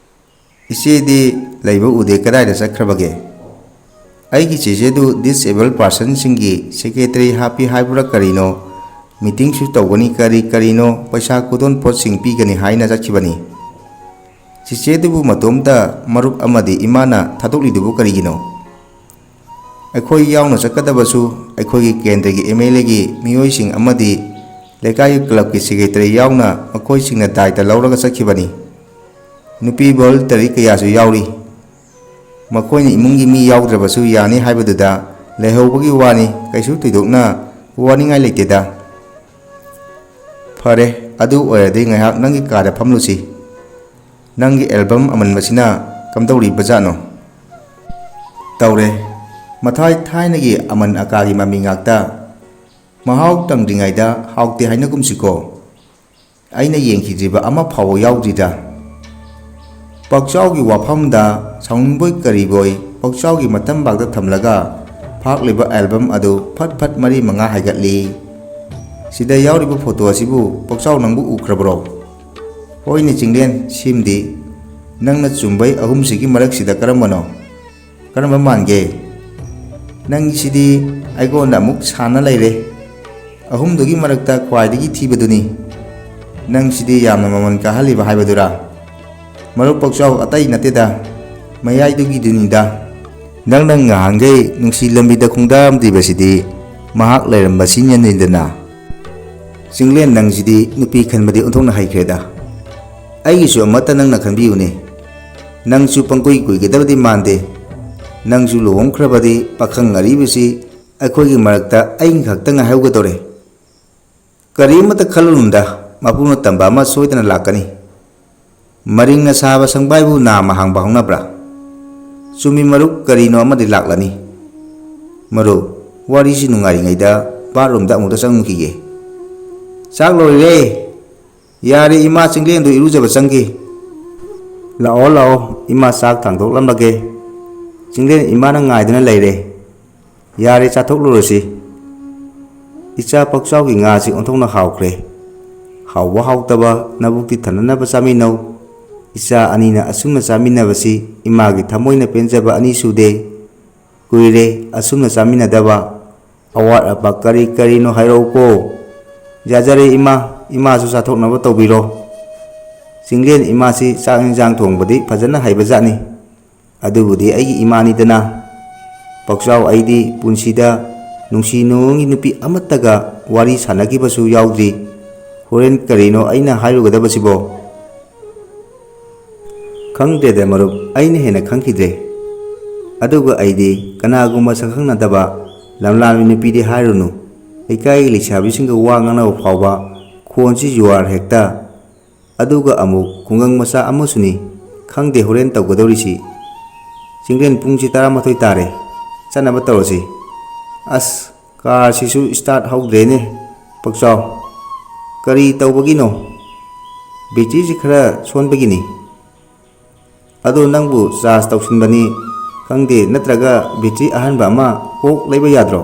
ꯏꯆꯦꯗꯤ ꯂꯩꯕ ꯎꯗꯦ, ꯀꯗꯥꯏꯗ ꯆꯠꯈ꯭ꯔꯕꯒꯦ?" "ꯑꯩꯒꯤ ꯆꯦꯆꯦꯗꯨ ꯗꯤꯁꯑꯦꯕꯜ ꯄꯥꯔꯁꯟꯁꯤꯡꯒꯤ ꯁꯦꯀ꯭ꯔꯦꯇꯔꯤ ꯍꯥꯞꯄꯤ ꯍꯥꯏꯕ꯭ꯔꯥ ꯀꯔꯤꯅꯣ, ꯃꯤꯇꯤꯡꯁꯨ ꯇꯧꯒꯅꯤ, ꯀꯔꯤ ꯀꯔꯤꯅꯣ, ꯄꯩꯁꯥ ꯈꯨꯗꯣꯟ ꯄꯣꯠꯁꯤꯡ ꯄꯤꯒꯅꯤ ꯍꯥꯏꯅ ꯆꯠꯈꯤꯕꯅꯤ꯫" "ꯆꯦꯆꯦꯗꯨꯕꯨ ꯃꯇꯣꯝꯇ ꯃꯔꯨꯞ ꯑꯃꯗꯤ ꯏꯃꯥꯅ ꯊꯥꯗꯣꯛꯂꯤꯗꯨꯕꯨ ꯀꯔꯤꯒꯤꯅꯣ?" "ꯑꯩꯈꯣꯏ ꯌꯥꯎꯅ ꯆꯠꯀꯗꯕꯁꯨ ꯑꯩꯈꯣꯏꯒꯤ ꯀꯦꯟꯗ꯭ꯔꯒꯤ ꯑꯦꯝ ꯑꯦꯜ ꯑꯦꯒꯤ ꯃꯤꯑꯣꯏꯁꯤꯡ ꯑꯃꯗꯤ ꯂꯩꯀꯥꯏꯒꯤ ꯀ꯭ꯂꯕꯀꯤ ꯁꯦꯀ꯭ꯔꯦꯇꯔꯤ ꯌꯥꯎꯅ ꯃꯈꯣꯏꯁꯤꯡꯅ ꯗꯥꯏꯇ ꯂꯧꯔꯒ ꯆꯠꯈꯤꯕꯅꯤ꯫ ꯅꯨꯄꯤ ꯚꯣꯂꯨꯟꯇꯔꯤ ꯀꯌꯥꯁꯨ ꯌꯥꯎꯔꯤ꯫ ꯃꯈꯣꯏꯅ ꯏꯃꯨꯡꯒꯤ ꯃꯤ ꯌꯥꯎꯗ꯭ꯔꯕꯁꯨ ꯌꯥꯅꯤ ꯍꯥꯏꯕꯗꯨꯗ ꯂꯩꯍꯧꯕꯒꯤ ꯋꯥꯅꯤ, ꯀꯩꯁꯨ ꯊꯣꯏꯗꯣꯛꯅ ꯋꯥꯅꯤꯡꯉꯥꯏ ꯂꯩꯇꯦꯗ꯫ ꯐꯔꯦ, ꯑꯗꯨ ꯑꯣꯏꯔꯗꯤ ꯉꯥꯏꯍꯥꯛ ꯅꯪꯒꯤ ꯀꯥꯗ ꯐꯝꯂꯨꯁꯤ꯫ ꯅꯪꯒꯤ ꯑꯦꯜꯕꯝ ꯑꯃꯟꯕꯁꯤꯅ ꯀꯝꯗꯧꯔꯤꯕꯖꯥꯠꯅꯣ? ꯇꯧꯔꯦ, ꯃꯊꯥꯏ ꯊꯥꯏꯅꯒꯤ ꯑꯃꯟ ꯑꯀꯥꯒꯤ ꯃꯃꯤ ꯉꯥꯛꯇ꯫ ꯃꯍꯥꯎ ꯇꯪꯗ꯭ꯔꯤꯉꯩꯗ ꯍꯥꯎꯇꯦ ꯍꯥꯏꯅꯒꯨꯝꯁꯤꯀꯣ꯫ ꯑꯩꯅ ꯌꯦꯡꯈꯤꯗ꯭ꯔꯤꯕ ꯑꯃ ꯐꯥꯎꯕ ꯌꯥꯎꯗ꯭ꯔꯤꯗ꯫ ꯄꯥꯎꯆꯥꯎꯒꯤ ꯋꯥꯐꯝꯗ ꯁꯥꯎꯅꯤꯡꯕꯣꯏ ꯀꯔꯤꯕꯣꯏ ꯄꯥꯎꯆꯥꯎꯒꯤ ꯃꯇꯝꯕꯥꯛꯇ ꯊꯝꯂꯒ ꯐꯥꯛꯂꯤꯕ ꯑꯦꯜꯕꯝ ꯑꯗꯨ ꯐꯠ ꯐꯠ ꯃꯔꯤ ꯃꯉꯥ ꯍꯥꯏꯒꯠꯂꯤ꯫ ꯁꯤꯗ ꯌꯥꯎꯔꯤꯕ ꯐꯣꯇꯣ ꯑꯁꯤꯕꯨ ꯄꯥꯎꯆꯥꯎ ꯅꯪꯕꯨ ꯎꯈ꯭ꯔꯕ꯭ꯔꯣ? ꯍꯣꯏꯅꯦ ꯆꯤꯡꯂꯦꯟ, ꯁꯤꯝꯗꯤ꯫ ꯅꯪꯅ ꯆꯨꯝꯕꯩ ꯑꯍꯨꯝꯁꯤꯒꯤ ꯃꯔꯛꯁꯤꯗ ꯀꯔꯝꯕꯅꯣ? ꯀꯔꯝꯕ ꯃꯥꯟꯒꯦ? ꯅꯪꯁꯤꯗꯤ ꯑꯩꯉꯣꯟꯗ ꯑꯃꯨꯛ ꯁꯥꯟꯅ ꯂꯩꯔꯦ꯫ ꯑꯍꯨꯝꯗꯨꯒꯤ ꯃꯔꯛꯇ ꯈ꯭ꯋꯥꯏꯗꯒꯤ ꯊꯤꯕꯗꯨꯅꯤ꯫ ꯅꯪꯁꯤꯗꯤ ꯌꯥꯝꯅ ꯃꯃꯜ ꯀꯥꯍꯜꯂꯤꯕ ꯍꯥꯏꯕꯗꯨꯔꯥ? ꯃꯔꯨꯞ ꯄꯥꯎꯆꯥꯎ, ꯑꯇꯩ ꯅꯠꯇꯦꯗ, ꯃꯌꯥꯏꯗꯨꯒꯤꯗꯨꯅꯤꯗ꯫ ꯅꯪꯅ ꯉꯍꯥꯟꯈꯩ ꯅꯨꯡꯁꯤ ꯂꯝꯕꯤꯗ ꯈꯣꯡꯗꯥꯔꯝꯗ꯭ꯔꯤꯕꯁꯤꯗꯤ ꯃꯍꯥꯛ ꯂꯩꯔꯝꯕꯁꯤꯅꯅꯤꯗꯅ꯫ ꯆꯤꯡꯂꯦꯟ, ꯅꯪꯁꯤꯗꯤ ꯅꯨꯄꯤ ꯈꯟꯕꯗꯤ ꯑꯣꯟꯊꯣꯛꯅ ꯍꯩꯈ꯭ꯔꯦꯗ꯫ ꯑꯩꯒꯤꯁꯨ ꯑꯃꯠꯇ ꯅꯪꯅ ꯈꯟꯕꯤꯌꯨꯅꯦ꯫ ꯅꯪꯁꯨ ꯄꯪꯀꯨꯏ ꯀꯨꯏꯒꯗꯕꯗꯤ ꯃꯥꯟꯗꯦ꯫ ꯅꯪꯁꯨ ꯂꯨꯍꯣꯡꯈ꯭ꯔꯕꯗꯤ ꯄꯥꯈꯪ ꯑꯔꯤꯕꯁꯤ ꯑꯩꯈꯣꯏꯒꯤ ꯃꯔꯛꯇ ꯑꯩ ꯈꯛꯇ ꯉꯥꯏꯍꯧꯒꯗꯧꯔꯦ꯫ ꯀꯔꯤꯃꯠꯇ ꯈꯜꯂꯨꯅꯨꯗ, ꯃꯄꯨꯅ ꯇꯝꯕ ꯑꯃ ꯁꯣꯏꯗꯅ ꯂꯥꯛꯀꯅꯤ꯫ ꯃꯔꯤꯡꯅ ꯁꯥꯕ ꯁꯪꯕꯥꯏꯕꯨ ꯅꯥꯝꯃ ꯍꯥꯡꯕ ꯍꯧꯅꯕ꯭ꯔꯥ? ꯆꯨꯝꯃꯤ ꯃꯔꯨꯞ, ꯀꯔꯤꯅꯣ ꯑꯃꯗꯤ ꯂꯥꯛꯂꯅꯤ꯫ ꯃꯔꯨꯞ, ꯋꯥꯔꯤꯁꯤ ꯅꯨꯡꯉꯥꯏꯔꯤꯉꯩꯗ ꯕꯥꯠꯔꯨꯝꯗ ꯑꯃꯨꯛꯇ ꯆꯪꯉꯨꯈꯤꯒꯦ꯫ ꯆꯥꯛ ꯂꯣꯏꯔꯦ꯫ ꯌꯥꯔꯦ ꯏꯃꯥ, ꯆꯤꯡꯂꯦꯟꯗꯨ ꯏꯔꯨꯖꯕ ꯆꯪꯈꯤ꯫ ꯂꯥꯛꯑꯣ ꯂꯥꯛꯑꯣ, ꯏꯃꯥ ꯆꯥꯛ ꯊꯥꯡꯗꯣꯛꯂꯝꯂꯒꯦ꯫ ꯆꯤꯡꯂꯦꯟ ꯏꯃꯥꯅ ꯉꯥꯏꯗꯨꯅ ꯂꯩꯔꯦ꯫ ꯌꯥꯔꯦ, ꯆꯥꯊꯣꯛꯂꯨꯔꯁꯤ꯫ ꯏꯆꯥ ꯄꯥꯎꯆꯥꯎꯒꯤ ꯉꯥꯁꯤ ꯑꯣꯟꯊꯣꯛꯅ ꯍꯥꯎꯈ꯭ꯔꯦ꯫ ꯍꯥꯎꯕ ꯍꯥꯎꯇꯕ ꯅꯕꯨꯛꯇꯤ ꯊꯟꯅꯅꯕ ꯆꯥꯃꯤꯟꯅꯧ꯫ ꯏꯆꯥ ꯑꯅꯤꯅ ꯑꯁꯨꯝꯅ ꯆꯥꯃꯤꯟꯅꯕꯁꯤ ꯏꯃꯥꯒꯤ ꯊꯃꯣꯏꯅ ꯄꯦꯟꯖꯕ ꯑꯅꯤ ꯁꯨꯗꯦ꯫ ꯀꯨꯏꯔꯦ ꯑꯁꯨꯝꯅ ꯆꯥꯃꯤꯟꯅꯗꯕ꯫ ꯑꯋꯥꯠ ꯑꯄꯥ ꯀꯔꯤ ꯀꯔꯤꯅꯣ ꯍꯥꯏꯔꯛꯎꯀꯣ꯫ ꯌꯥꯖꯔꯦ ꯏꯃꯥ, ꯏꯃꯥꯁꯨ ꯆꯥꯊꯣꯛꯅꯕ ꯇꯧꯕꯤꯔꯣ꯫ ꯆꯤꯡꯂꯦꯟ ꯏꯃꯥꯁꯤ ꯆꯥꯛ ꯏꯟꯁꯥꯡ ꯊꯣꯡꯕꯗꯤ ꯐꯖꯅ ꯍꯩꯕꯖꯥꯠꯅꯤ꯫ ꯑꯗꯨꯕꯨꯗꯤ ꯑꯩꯒꯤ ꯏꯃꯥꯅꯤꯗꯅ꯫ ꯄꯥꯎꯆꯥꯎ, ꯑꯩꯗꯤ ꯄꯨꯟꯁꯤꯗ ꯅꯨꯡꯁꯤ ꯅꯨꯡꯉꯣꯟꯒꯤ ꯅꯨꯄꯤ ꯑꯃꯠꯇꯒ ꯋꯥꯔꯤ ꯁꯥꯟꯅꯈꯤꯕꯁꯨ ꯌꯥꯎꯗ꯭ꯔꯤ꯫ ꯍꯣꯔꯦꯟ ꯀꯔꯤꯅꯣ ꯑꯩꯅ ꯍꯥꯏꯔꯨꯒꯗꯕꯁꯤꯕꯣ? ꯈꯪꯗ꯭ꯔꯦꯗ ꯃꯔꯨꯞ, ꯑꯩꯅ ꯍꯦꯟꯅ ꯈꯪꯈꯤꯗ꯭ꯔꯦ꯫ ꯑꯗꯨꯒ ꯑꯩꯗꯤ ꯀꯅꯥꯒꯨꯝꯕ ꯁꯛꯈꯪꯅꯗꯕ ꯂꯝꯂꯥꯟꯕꯤ ꯅꯨꯄꯤꯗꯤ ꯍꯥꯏꯔꯨꯅꯨ, ꯂꯩꯀꯥꯏꯒꯤ ꯂꯩꯁꯥꯕꯤꯁꯤꯡꯒ ꯋꯥ ꯉꯥꯡꯅꯕ ꯐꯥꯎꯕ ꯈꯣꯟꯁꯤ ꯌꯨꯍꯥꯔ ꯍꯦꯛꯇ꯫ ꯑꯗꯨꯒ ꯑꯃꯨꯛ ꯈꯨꯡꯒꯪ ꯃꯆꯥ ꯑꯃꯁꯨꯅꯤ꯫ ꯈꯪꯗꯦ ꯍꯣꯔꯦꯟ ꯇꯧꯒꯗꯧꯔꯤꯁꯤ꯫ ꯆꯤꯡꯂꯦꯟ, ꯄꯨꯡꯁꯤ ꯇꯔꯥꯃꯥꯊꯣꯏ ꯇꯥꯔꯦ꯫ ꯆꯠꯅꯕ ꯇꯧꯔꯁꯤ꯫ ꯑꯁ, ꯀꯥꯔꯁꯤꯁꯨ start ꯍꯧꯗ꯭ꯔꯦꯅꯦ꯫ ꯄꯛꯆꯥꯎ, ꯀꯔꯤ ꯇꯧꯕꯒꯤꯅꯣ? ꯕꯦꯇ꯭ꯔꯤꯁꯤ ꯈꯔ ꯁꯣꯟꯕꯒꯤꯅꯤ꯫ ꯑꯗꯣ ꯅꯪꯕꯨ charge ꯇꯧꯁꯤꯟꯕꯅꯤ ꯈꯪꯗꯦ, ꯅꯠꯇ꯭ꯔꯒ ꯕꯦꯇ꯭ꯔꯤ ꯑꯍꯟꯕ ꯑꯃ ꯀꯣꯛ ꯂꯩꯕ ꯌꯥꯗ꯭ꯔꯣ?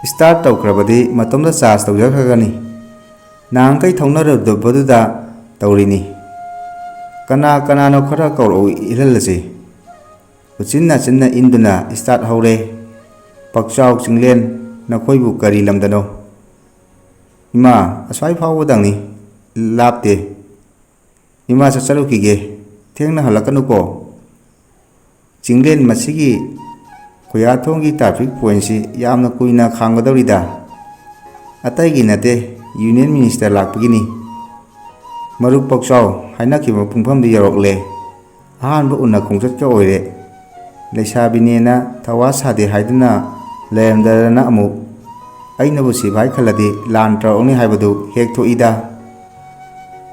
Start ꯇꯧꯈ꯭ꯔꯕꯗꯤ ꯃꯇꯣꯝꯇ charge ꯇꯧꯖꯈ꯭ꯔꯒꯅꯤ꯫ ꯅꯍꯥꯟꯈꯩ ꯊꯧꯅꯔꯨꯗꯕꯗꯨꯗ ꯇꯧꯔꯤꯅꯤ꯫ ꯀꯅꯥ ꯀꯅꯥꯅꯣ ꯈꯔ ꯀꯧꯔꯛꯎ, ꯏꯜꯍꯜꯂꯁꯤ꯫ ꯎꯆꯤꯟ ꯅꯥꯆꯤꯟꯅ ꯏꯟꯗꯨꯅ start ꯍꯧꯔꯦ꯫ ꯄꯛꯆꯥꯎ, ꯆꯤꯡꯂꯦꯟ, ꯅꯈꯣꯏꯕꯨ ꯀꯔꯤ ꯂꯝꯗꯅꯣ? ꯏꯃꯥ, ꯑꯁ꯭ꯋꯥꯏ ꯐꯥꯎꯕꯗꯪꯅꯤ, ꯂꯥꯞꯇꯦ꯫ ꯏꯃꯥ, ꯆꯠꯆꯔꯨꯈꯤꯒꯦ, ꯊꯦꯡꯅ ꯍꯜꯂꯛꯀꯅꯨꯀꯣ꯫ ꯆꯤꯡꯂꯦꯟ, ꯃꯁꯤꯒꯤ ꯈꯨꯌꯥꯊꯣꯡꯒꯤ traffic pointꯁꯤ ꯌꯥꯝꯅ ꯀꯨꯏꯅ ꯈꯥꯝꯒꯗꯧꯔꯤꯗ꯫ ꯑꯇꯩꯒꯤ ꯅꯠꯇꯦ, Union Minister ꯂꯥꯛꯄꯒꯤꯅꯤ꯫ ꯃꯔꯨꯞ ꯄꯛꯆꯥꯎ, ꯍꯥꯏꯅꯈꯤꯕ ꯄꯨꯡꯐꯝꯗꯨ ꯌꯧꯔꯛꯂꯦ꯫ ꯑꯍꯥꯟꯕ ꯎꯅ ꯈꯣꯡꯆꯠꯀ ꯑꯣꯏꯔꯦ꯫ ꯂꯩꯁꯥꯕꯤꯅꯦꯅ ꯊꯋꯥ ꯁꯥꯗꯦ ꯍꯥꯏꯗꯨꯅ ꯂꯩꯔꯝꯗꯗꯅ ꯑꯃꯨꯛ꯫ ꯑꯩꯅꯕꯨ ꯁꯤꯐꯥꯏ ꯈꯜꯂꯗꯤ ꯂꯥꯟ ꯇꯧꯔꯛꯅꯤ ꯍꯥꯏꯕꯗꯨ ꯍꯦꯛ ꯊꯣꯛꯏꯗ꯫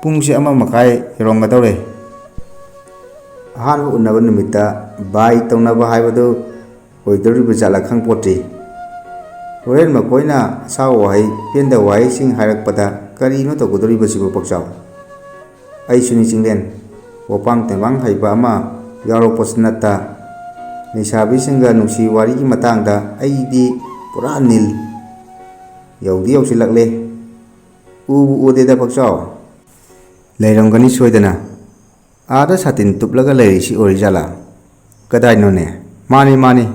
ꯄꯨꯡꯁꯦ ꯑꯃ ꯃꯈꯥꯏ ꯌꯧꯔꯝꯒꯗꯧꯔꯦ꯫ ꯑꯍꯥꯟꯕ ꯎꯅꯕ ꯅꯨꯃꯤꯠꯇ bye ꯇꯧꯅꯕ ꯍꯥꯏꯕꯗꯨ ꯑꯣꯏꯗꯧꯔꯤꯕ ꯖꯥꯠꯂꯥ ꯈꯪꯄꯣꯠꯇꯦ꯫ ꯍꯣꯔꯦꯟ ꯃꯈꯣꯏꯅ ꯑꯁꯥꯎ ꯋꯥꯍꯩ, ꯄꯦꯟꯗꯕ ꯋꯥꯍꯩꯁꯤꯡ ꯍꯥꯏꯔꯛꯄꯗ ꯀꯔꯤꯅꯣ ꯇꯧꯒꯗꯧꯔꯤꯕꯁꯤꯕꯨ ꯄꯛꯆꯥꯎ? ꯑꯩꯁꯨꯅꯤ ꯆꯤꯡꯂꯦꯟ, ꯋꯥꯄꯥꯡ ꯇꯦꯡꯕꯥꯡ ꯍꯩꯕ ꯑꯃ ꯌꯥꯎꯔꯛꯄꯁꯨ ꯅꯠꯇ꯫ ꯂꯩꯁꯥꯕꯤꯁꯤꯡꯒ ꯅꯨꯡꯁꯤ ꯋꯥꯔꯤꯒꯤ ꯃꯇꯥꯡꯗ ꯑꯩꯗꯤ ꯄꯨꯔꯥ ꯅꯤꯜ꯫ ꯌꯧꯗꯤ ꯌꯧꯁꯤꯜꯂꯛꯂꯦ꯫ ꯎꯕꯨ ꯎꯗꯦꯗ ꯄꯛꯆꯥꯎ꯫ ꯂꯩꯔꯝꯒꯅꯤ ꯁꯣꯏꯗꯅ꯫ ꯑꯥꯗ ꯁꯥꯇꯤꯟ ꯇꯨꯞꯂꯒ ꯂꯩꯔꯤꯁꯤ ꯑꯣꯏꯔꯤꯖꯥꯠꯂꯥ? ꯀꯗꯥꯏꯅꯣꯅꯦ? ꯃꯥꯅꯤ, ꯃꯥꯅꯤ꯫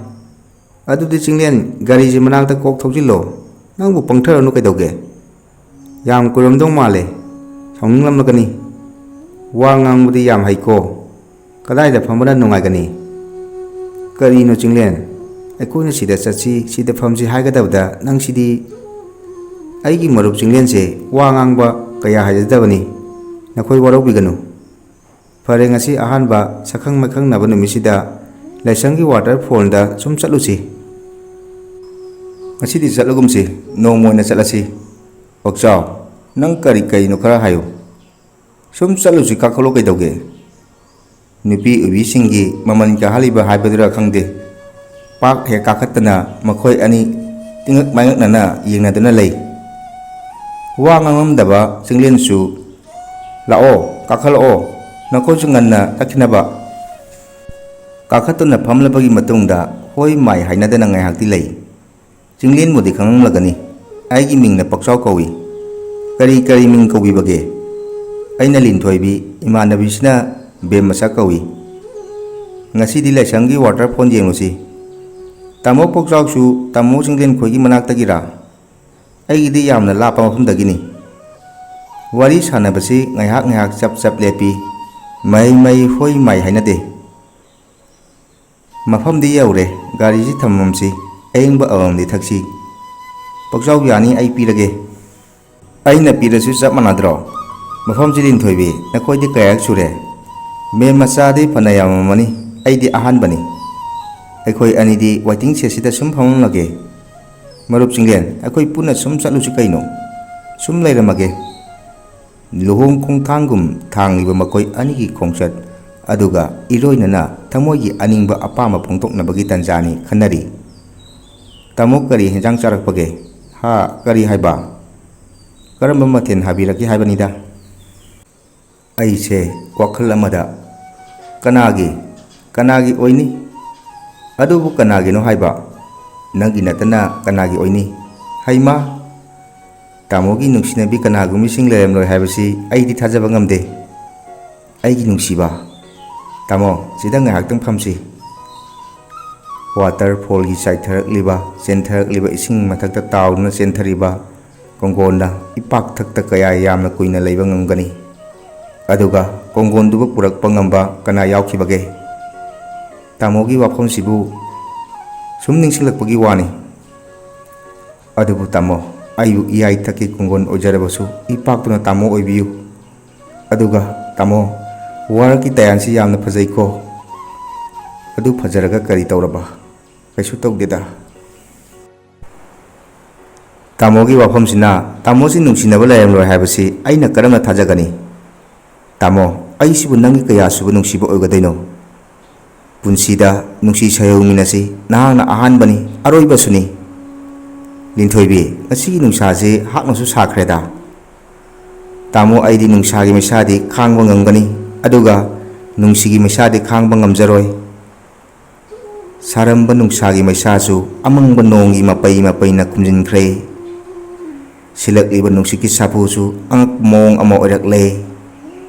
ꯑꯗꯨꯗꯤ ꯆꯤꯡꯂꯦꯟ, ꯒꯥꯔꯤꯁꯤ ꯃꯅꯥꯛꯇ ꯀꯣꯛ ꯊꯧꯖꯤꯜꯂꯣ꯫ ꯅꯪꯕꯨ ꯄꯪꯊꯔꯅꯨ ꯀꯩꯗꯧꯒꯦ? ꯌꯥꯝ ꯀꯨꯏꯔꯝꯗꯧ ꯃꯥꯜꯂꯦ꯫ ꯁꯥꯎꯅꯤꯡꯂꯝꯂꯒꯅꯤ꯫ ꯋꯥ ꯉꯥꯡꯕꯗꯤ ꯌꯥꯝ ꯍꯩꯀꯣ꯫ ꯀꯗꯥꯏꯗ ꯐꯝꯕꯅ ꯅꯨꯡꯉꯥꯏꯒꯅꯤ? ꯀꯔꯤꯅꯣ ꯆꯤꯡꯂꯦꯟ? ꯑꯩꯈꯣꯏꯅ ꯁꯤꯗ ꯆꯠꯁꯤ, ꯁꯤꯗ ꯐꯝꯁꯤ ꯍꯥꯏꯒꯗꯕꯗ ꯅꯪꯁꯤꯗꯤ꯫ ꯑꯩꯒꯤ ꯃꯔꯨꯞ ꯆꯤꯡꯂꯦꯟꯁꯦ ꯋꯥ ꯉꯥꯡꯕ ꯀꯌꯥ ꯍꯩꯖꯗꯕꯅꯤ꯫ ꯅꯈꯣꯏ ꯋꯥꯔꯧꯕꯤꯒꯅꯨ꯫ ꯐꯔꯦ, ꯉꯁꯤ ꯑꯍꯥꯟꯕ ꯁꯛꯈꯪ ꯃꯥꯏꯈꯪꯅꯕ ꯅꯨꯃꯤꯠꯁꯤꯗ ꯂꯥꯏꯁꯪꯒꯤ waterfallꯗ ꯁꯨꯝ ꯆꯠꯂꯨꯁꯤ꯫ ꯉꯁꯤꯗꯤ ꯆꯠꯂꯒꯨꯝꯁꯤ, ꯅꯣꯡꯃ ꯑꯣꯏꯅ ꯆꯠꯂꯁꯤ꯫ ꯄꯥꯛꯆꯥꯎ, ꯅꯪ ꯀꯔꯤ ꯀꯔꯤꯅꯣ ꯈꯔ ꯍꯥꯏꯌꯨ꯫ ꯁꯨꯝ ꯆꯠꯂꯨꯁꯤ, ꯀꯥꯈꯠꯂꯣ ꯀꯩꯗꯧꯒꯦ? ꯅꯨꯄꯤ ꯑꯣꯏꯕꯤꯁꯤꯡꯒꯤ ꯃꯃꯜ ꯀꯥꯍꯜꯂꯤꯕ ꯍꯥꯏꯕꯗꯨꯔ ꯈꯪꯗꯦ, ꯄꯥꯛ ꯍꯦꯛ ꯀꯥꯈꯠꯇꯅ ꯃꯈꯣꯏ ꯑꯅꯤ ꯇꯤꯡꯉꯛ ꯃꯥꯏꯉꯛꯅꯅ ꯌꯦꯡꯅꯗꯨꯅ ꯂꯩ꯫ ꯋꯥ ꯉꯥꯡꯂꯝꯗꯕ ꯆꯤꯡꯂꯦꯟꯁꯨ, "ꯂꯥꯛꯑꯣ, ꯀꯥꯈꯠꯂꯛꯑꯣ, ꯅꯈꯣꯏꯁꯨ ꯉꯟꯅ ꯆꯠꯈꯤꯅꯕ꯫" ꯀꯥꯈꯠꯇꯨꯅ ꯐꯝꯂꯕꯒꯤ ꯃꯇꯨꯡꯗ ꯍꯣꯏ ꯃꯥꯏ ꯍꯥꯏꯅꯗꯅ ꯉꯥꯏꯍꯥꯛꯇꯤ ꯂꯩ꯫ ꯆꯤꯡꯂꯦꯟꯕꯨꯗꯤ ꯈꯪꯂꯝꯂꯒꯅꯤ꯫ ꯑꯩꯒꯤ ꯃꯤꯡꯅ ꯄꯥꯛꯆꯥꯎ ꯀꯧꯏ꯫ ꯀꯔꯤ ꯀꯔꯤ ꯃꯤꯡ ꯀꯧꯕꯤꯕꯒꯦ? ꯑꯩꯅ ꯂꯤꯟꯊꯣꯏꯕꯤ, ꯏꯃꯥꯟꯅꯕꯤꯁꯤꯅ ꯕꯦꯝꯃꯆꯥ ꯀꯧꯏ꯫ ꯉꯁꯤꯗꯤ ꯂꯥꯏꯁꯪꯒꯤ waterfall ꯌꯦꯡꯂꯨꯁꯤ꯫ ꯇꯥꯃꯣ ꯄꯥꯛꯆꯥꯎꯁꯨ ꯇꯥꯃꯣ ꯆꯤꯡꯂꯦꯟ ꯈꯣꯏꯒꯤ ꯃꯅꯥꯛꯇꯒꯤꯔꯥ? ꯑꯩꯒꯤꯗꯤ ꯌꯥꯝꯅ ꯂꯥꯞꯄ ꯃꯐꯝꯗꯒꯤꯅꯤ꯫ ꯋꯥꯔꯤ ꯁꯥꯟꯅꯕꯁꯤ ꯉꯥꯏꯍꯥꯛ ꯉꯥꯏꯍꯥꯛ ꯆꯞ ꯆꯞ ꯂꯦꯞꯄꯤ꯫ ꯃꯍꯩ ꯃꯍꯩ ꯍꯣꯏ ꯃꯥꯏ ꯍꯥꯏꯅꯗꯦ꯫ ꯃꯐꯝꯗꯤ ꯌꯧꯔꯦ, ꯒꯥꯔꯤꯁꯤ ꯊꯝꯐꯝꯁꯤ ꯑꯌꯤꯡꯕ ꯑꯃꯃꯝꯗꯤ ꯊꯛꯁꯤ꯫ ꯄꯥꯛꯆꯥꯎ ꯌꯥꯅꯤ, ꯑꯩ ꯄꯤꯔꯒꯦ꯫ ꯑꯩꯅ ꯄꯤꯔꯁꯨ ꯆꯞ ꯃꯥꯟꯅꯗ꯭ꯔꯣ? ꯃꯐꯝꯁꯤ ꯂꯤꯟꯊꯣꯏꯕꯤ, ꯅꯈꯣꯏꯗꯤ ꯀꯌꯥꯔꯛ ꯁꯨꯔꯦ? ꯃꯦꯝ ꯃꯆꯥꯗꯤ ꯐꯅ ꯌꯥꯝꯃꯝꯃꯅꯤ, ꯑꯩꯗꯤ ꯑꯍꯥꯟꯕꯅꯤ꯫ ꯑꯩꯈꯣꯏ ꯑꯅꯤꯗꯤ waiting shed ꯁꯤꯗ ꯁꯨꯝ ꯐꯝꯂꯝꯂꯒꯦ꯫ ꯃꯔꯨꯞ ꯆꯤꯡꯂꯦꯟ, ꯑꯩꯈꯣꯏ ꯄꯨꯟꯅ ꯁꯨꯝ ꯆꯠꯂꯨꯁꯤ ꯀꯩꯅꯣ? ꯁꯨꯝ ꯂꯩꯔꯝꯃꯒꯦ꯫ ꯂꯨꯍꯣꯡ ꯈꯣꯡꯊꯥꯡꯒꯨꯝ ꯊꯥꯡꯂꯤꯕ ꯃꯈꯣꯏ ꯑꯅꯤꯒꯤ ꯈꯣꯡꯆꯠ ꯑꯗꯨꯒ ꯏꯔꯣꯏꯅꯅ ꯊꯃꯣꯏꯒꯤ ꯑꯅꯤꯡꯕ ꯑꯄꯥꯝꯕ ꯐꯣꯡꯗꯣꯛꯅꯕꯒꯤ ꯇꯥꯟꯖꯥꯅꯤ ꯈꯟꯅꯔꯤ꯫ "ꯇꯥꯃꯣ, ꯀꯔꯤ ꯍꯦꯟꯖꯥꯡ ꯆꯥꯔꯛꯄꯒꯦ?" "ꯍꯥ? ꯀꯔꯤ ꯍꯥꯏꯕ?" "ꯀꯔꯝꯕ ꯃꯊꯦꯜ ꯍꯥꯕꯤꯔꯛꯀꯦ ꯍꯥꯏꯕꯅꯤꯗ?" ꯑꯩꯁꯦ ꯋꯥꯈꯜ ꯑꯃꯗ, "ꯀꯅꯥꯒꯤ? ꯀꯅꯥꯒꯤ ꯑꯣꯏꯅꯤ? ꯑꯗꯨꯕꯨ ꯀꯅꯥꯒꯤꯅꯣ ꯍꯥꯏꯕ? ꯅꯪꯒꯤ ꯅꯠꯇꯅ ꯀꯅꯥꯒꯤ ꯑꯣꯏꯅꯤ?" "ꯍꯩꯃꯥ! ꯇꯥꯃꯣꯒꯤ ꯅꯨꯡꯁꯤꯅꯕꯤ ꯀꯅꯥꯒꯨꯝꯕꯤꯁꯤꯡ ꯂꯩꯔꯝꯂꯣꯏ ꯍꯥꯏꯕꯁꯤ ꯑꯩꯗꯤ ꯊꯥꯖꯕ ꯉꯝꯗꯦ꯫ ꯑꯩꯒꯤ ꯅꯨꯡꯁꯤꯕ꯫ ꯇꯥꯃꯣ, ꯁꯤꯗ ꯉꯥꯏꯍꯥꯛꯇꯪ ꯐꯝꯁꯤ꯫" Waterfallꯒꯤ ꯆꯥꯏꯊꯔꯛꯂꯤꯕ, ꯆꯦꯟꯊꯔꯛꯂꯤꯕ ꯏꯁꯤꯡ ꯃꯊꯛꯇ ꯇꯥꯎꯗꯨꯅ ꯆꯦꯟꯊꯔꯤꯕ ꯀꯣꯡꯒꯣꯟꯗ ꯏꯄꯥꯛꯊꯛꯇ ꯀꯌꯥ ꯌꯥꯝꯅ ꯀꯨꯏꯅ ꯂꯩꯕ ꯉꯝꯒꯅꯤ? ꯑꯗꯨꯒ ꯀꯣꯡꯒꯣꯟꯗꯨꯕꯨ ꯄꯨꯔꯛꯄ ꯉꯝꯕ ꯀꯅꯥ ꯌꯥꯎꯈꯤꯕꯒꯦ? ꯇꯥꯃꯣꯒꯤ ꯋꯥꯐꯝꯁꯤꯕꯨ ꯁꯨꯝ ꯅꯤꯡꯁꯤꯡꯂꯛꯄꯒꯤ ꯋꯥꯅꯤ꯫ ꯑꯗꯨꯕꯨ ꯇꯥꯃꯣ, ꯑꯩꯕꯨ ꯏꯌꯥꯏ ꯊꯛꯀꯤ ꯀꯣꯡꯒꯣꯟ ꯑꯣꯏꯖꯔꯕꯁꯨ ꯏꯄꯥꯛꯇꯨꯅ ꯇꯥꯃꯣ ꯑꯣꯏꯕꯤꯌꯨ꯫ ꯑꯗꯨꯒ ꯇꯥꯃꯣ, ꯋꯥꯔꯛꯀꯤ ꯇꯌꯥꯟꯁꯤ ꯌꯥꯝꯅ ꯐꯖꯩꯀꯣ꯫ ꯑꯗꯨ ꯐꯖꯔꯒ ꯀꯔꯤ ꯇꯧꯔꯕ? ꯀꯩꯁꯨ ꯇꯧꯗꯦꯗ꯫ ꯇꯥꯃꯣꯒꯤ ꯋꯥꯐꯝꯁꯤꯅ ꯇꯥꯃꯣꯁꯤ ꯅꯨꯡꯁꯤꯅꯕ ꯂꯩꯔꯝꯂꯣꯏ ꯍꯥꯏꯕꯁꯤ ꯑꯩꯅ ꯀꯔꯝꯅ ꯊꯥꯖꯒꯅꯤ? ꯇꯥꯃꯣ, ꯑꯩꯁꯤꯕꯨ ꯅꯪꯒꯤ ꯀꯌꯥ ꯁꯨꯕ ꯅꯨꯡꯁꯤꯕ ꯑꯣꯏꯒꯗꯣꯏꯅꯣ? ꯄꯨꯟꯁꯤꯗ ꯅꯨꯡꯁꯤ ꯁꯩꯍꯧꯃꯤꯟꯅꯁꯤ, ꯅꯍꯥꯛꯅ ꯑꯍꯥꯟꯕꯅꯤ, ꯑꯔꯣꯏꯕꯁꯨꯅꯤ꯫ ꯂꯤꯟꯊꯣꯏꯕꯤ, ꯉꯁꯤꯒꯤ ꯅꯨꯡꯁꯥꯁꯤ ꯍꯥꯛꯅꯁꯨ ꯁꯥꯈ꯭ꯔꯦꯗ꯫ ꯇꯥꯃꯣ, ꯑꯩꯗꯤ ꯅꯨꯡꯁꯥꯒꯤ ꯃꯩꯁꯥꯗꯤ ꯈꯥꯡꯕ ꯉꯝꯒꯅꯤ, ꯑꯗꯨꯒ ꯅꯨꯡꯁꯤꯒꯤ ꯃꯩꯁꯥꯗꯤ ꯈꯥꯡꯕ ꯉꯝꯖꯔꯣꯏ꯫ ꯁꯥꯔꯝꯕ ꯅꯨꯡꯁꯥꯒꯤ ꯃꯩꯁꯥꯁꯨ ꯑꯃꯪꯕ ꯅꯣꯡꯒꯤ ꯃꯄꯩ ꯃꯄꯩꯅ ꯈꯨꯝꯖꯤꯟꯈ꯭ꯔꯦ꯫ ꯁꯤꯜꯂꯛꯂꯤꯕ ꯅꯨꯡꯁꯤꯠꯀꯤ ꯁꯥꯐꯨꯁꯨ ꯑꯉꯛꯄ ꯃꯑꯣꯡ ꯑꯃ ꯑꯣꯏꯔꯛꯂꯦ꯫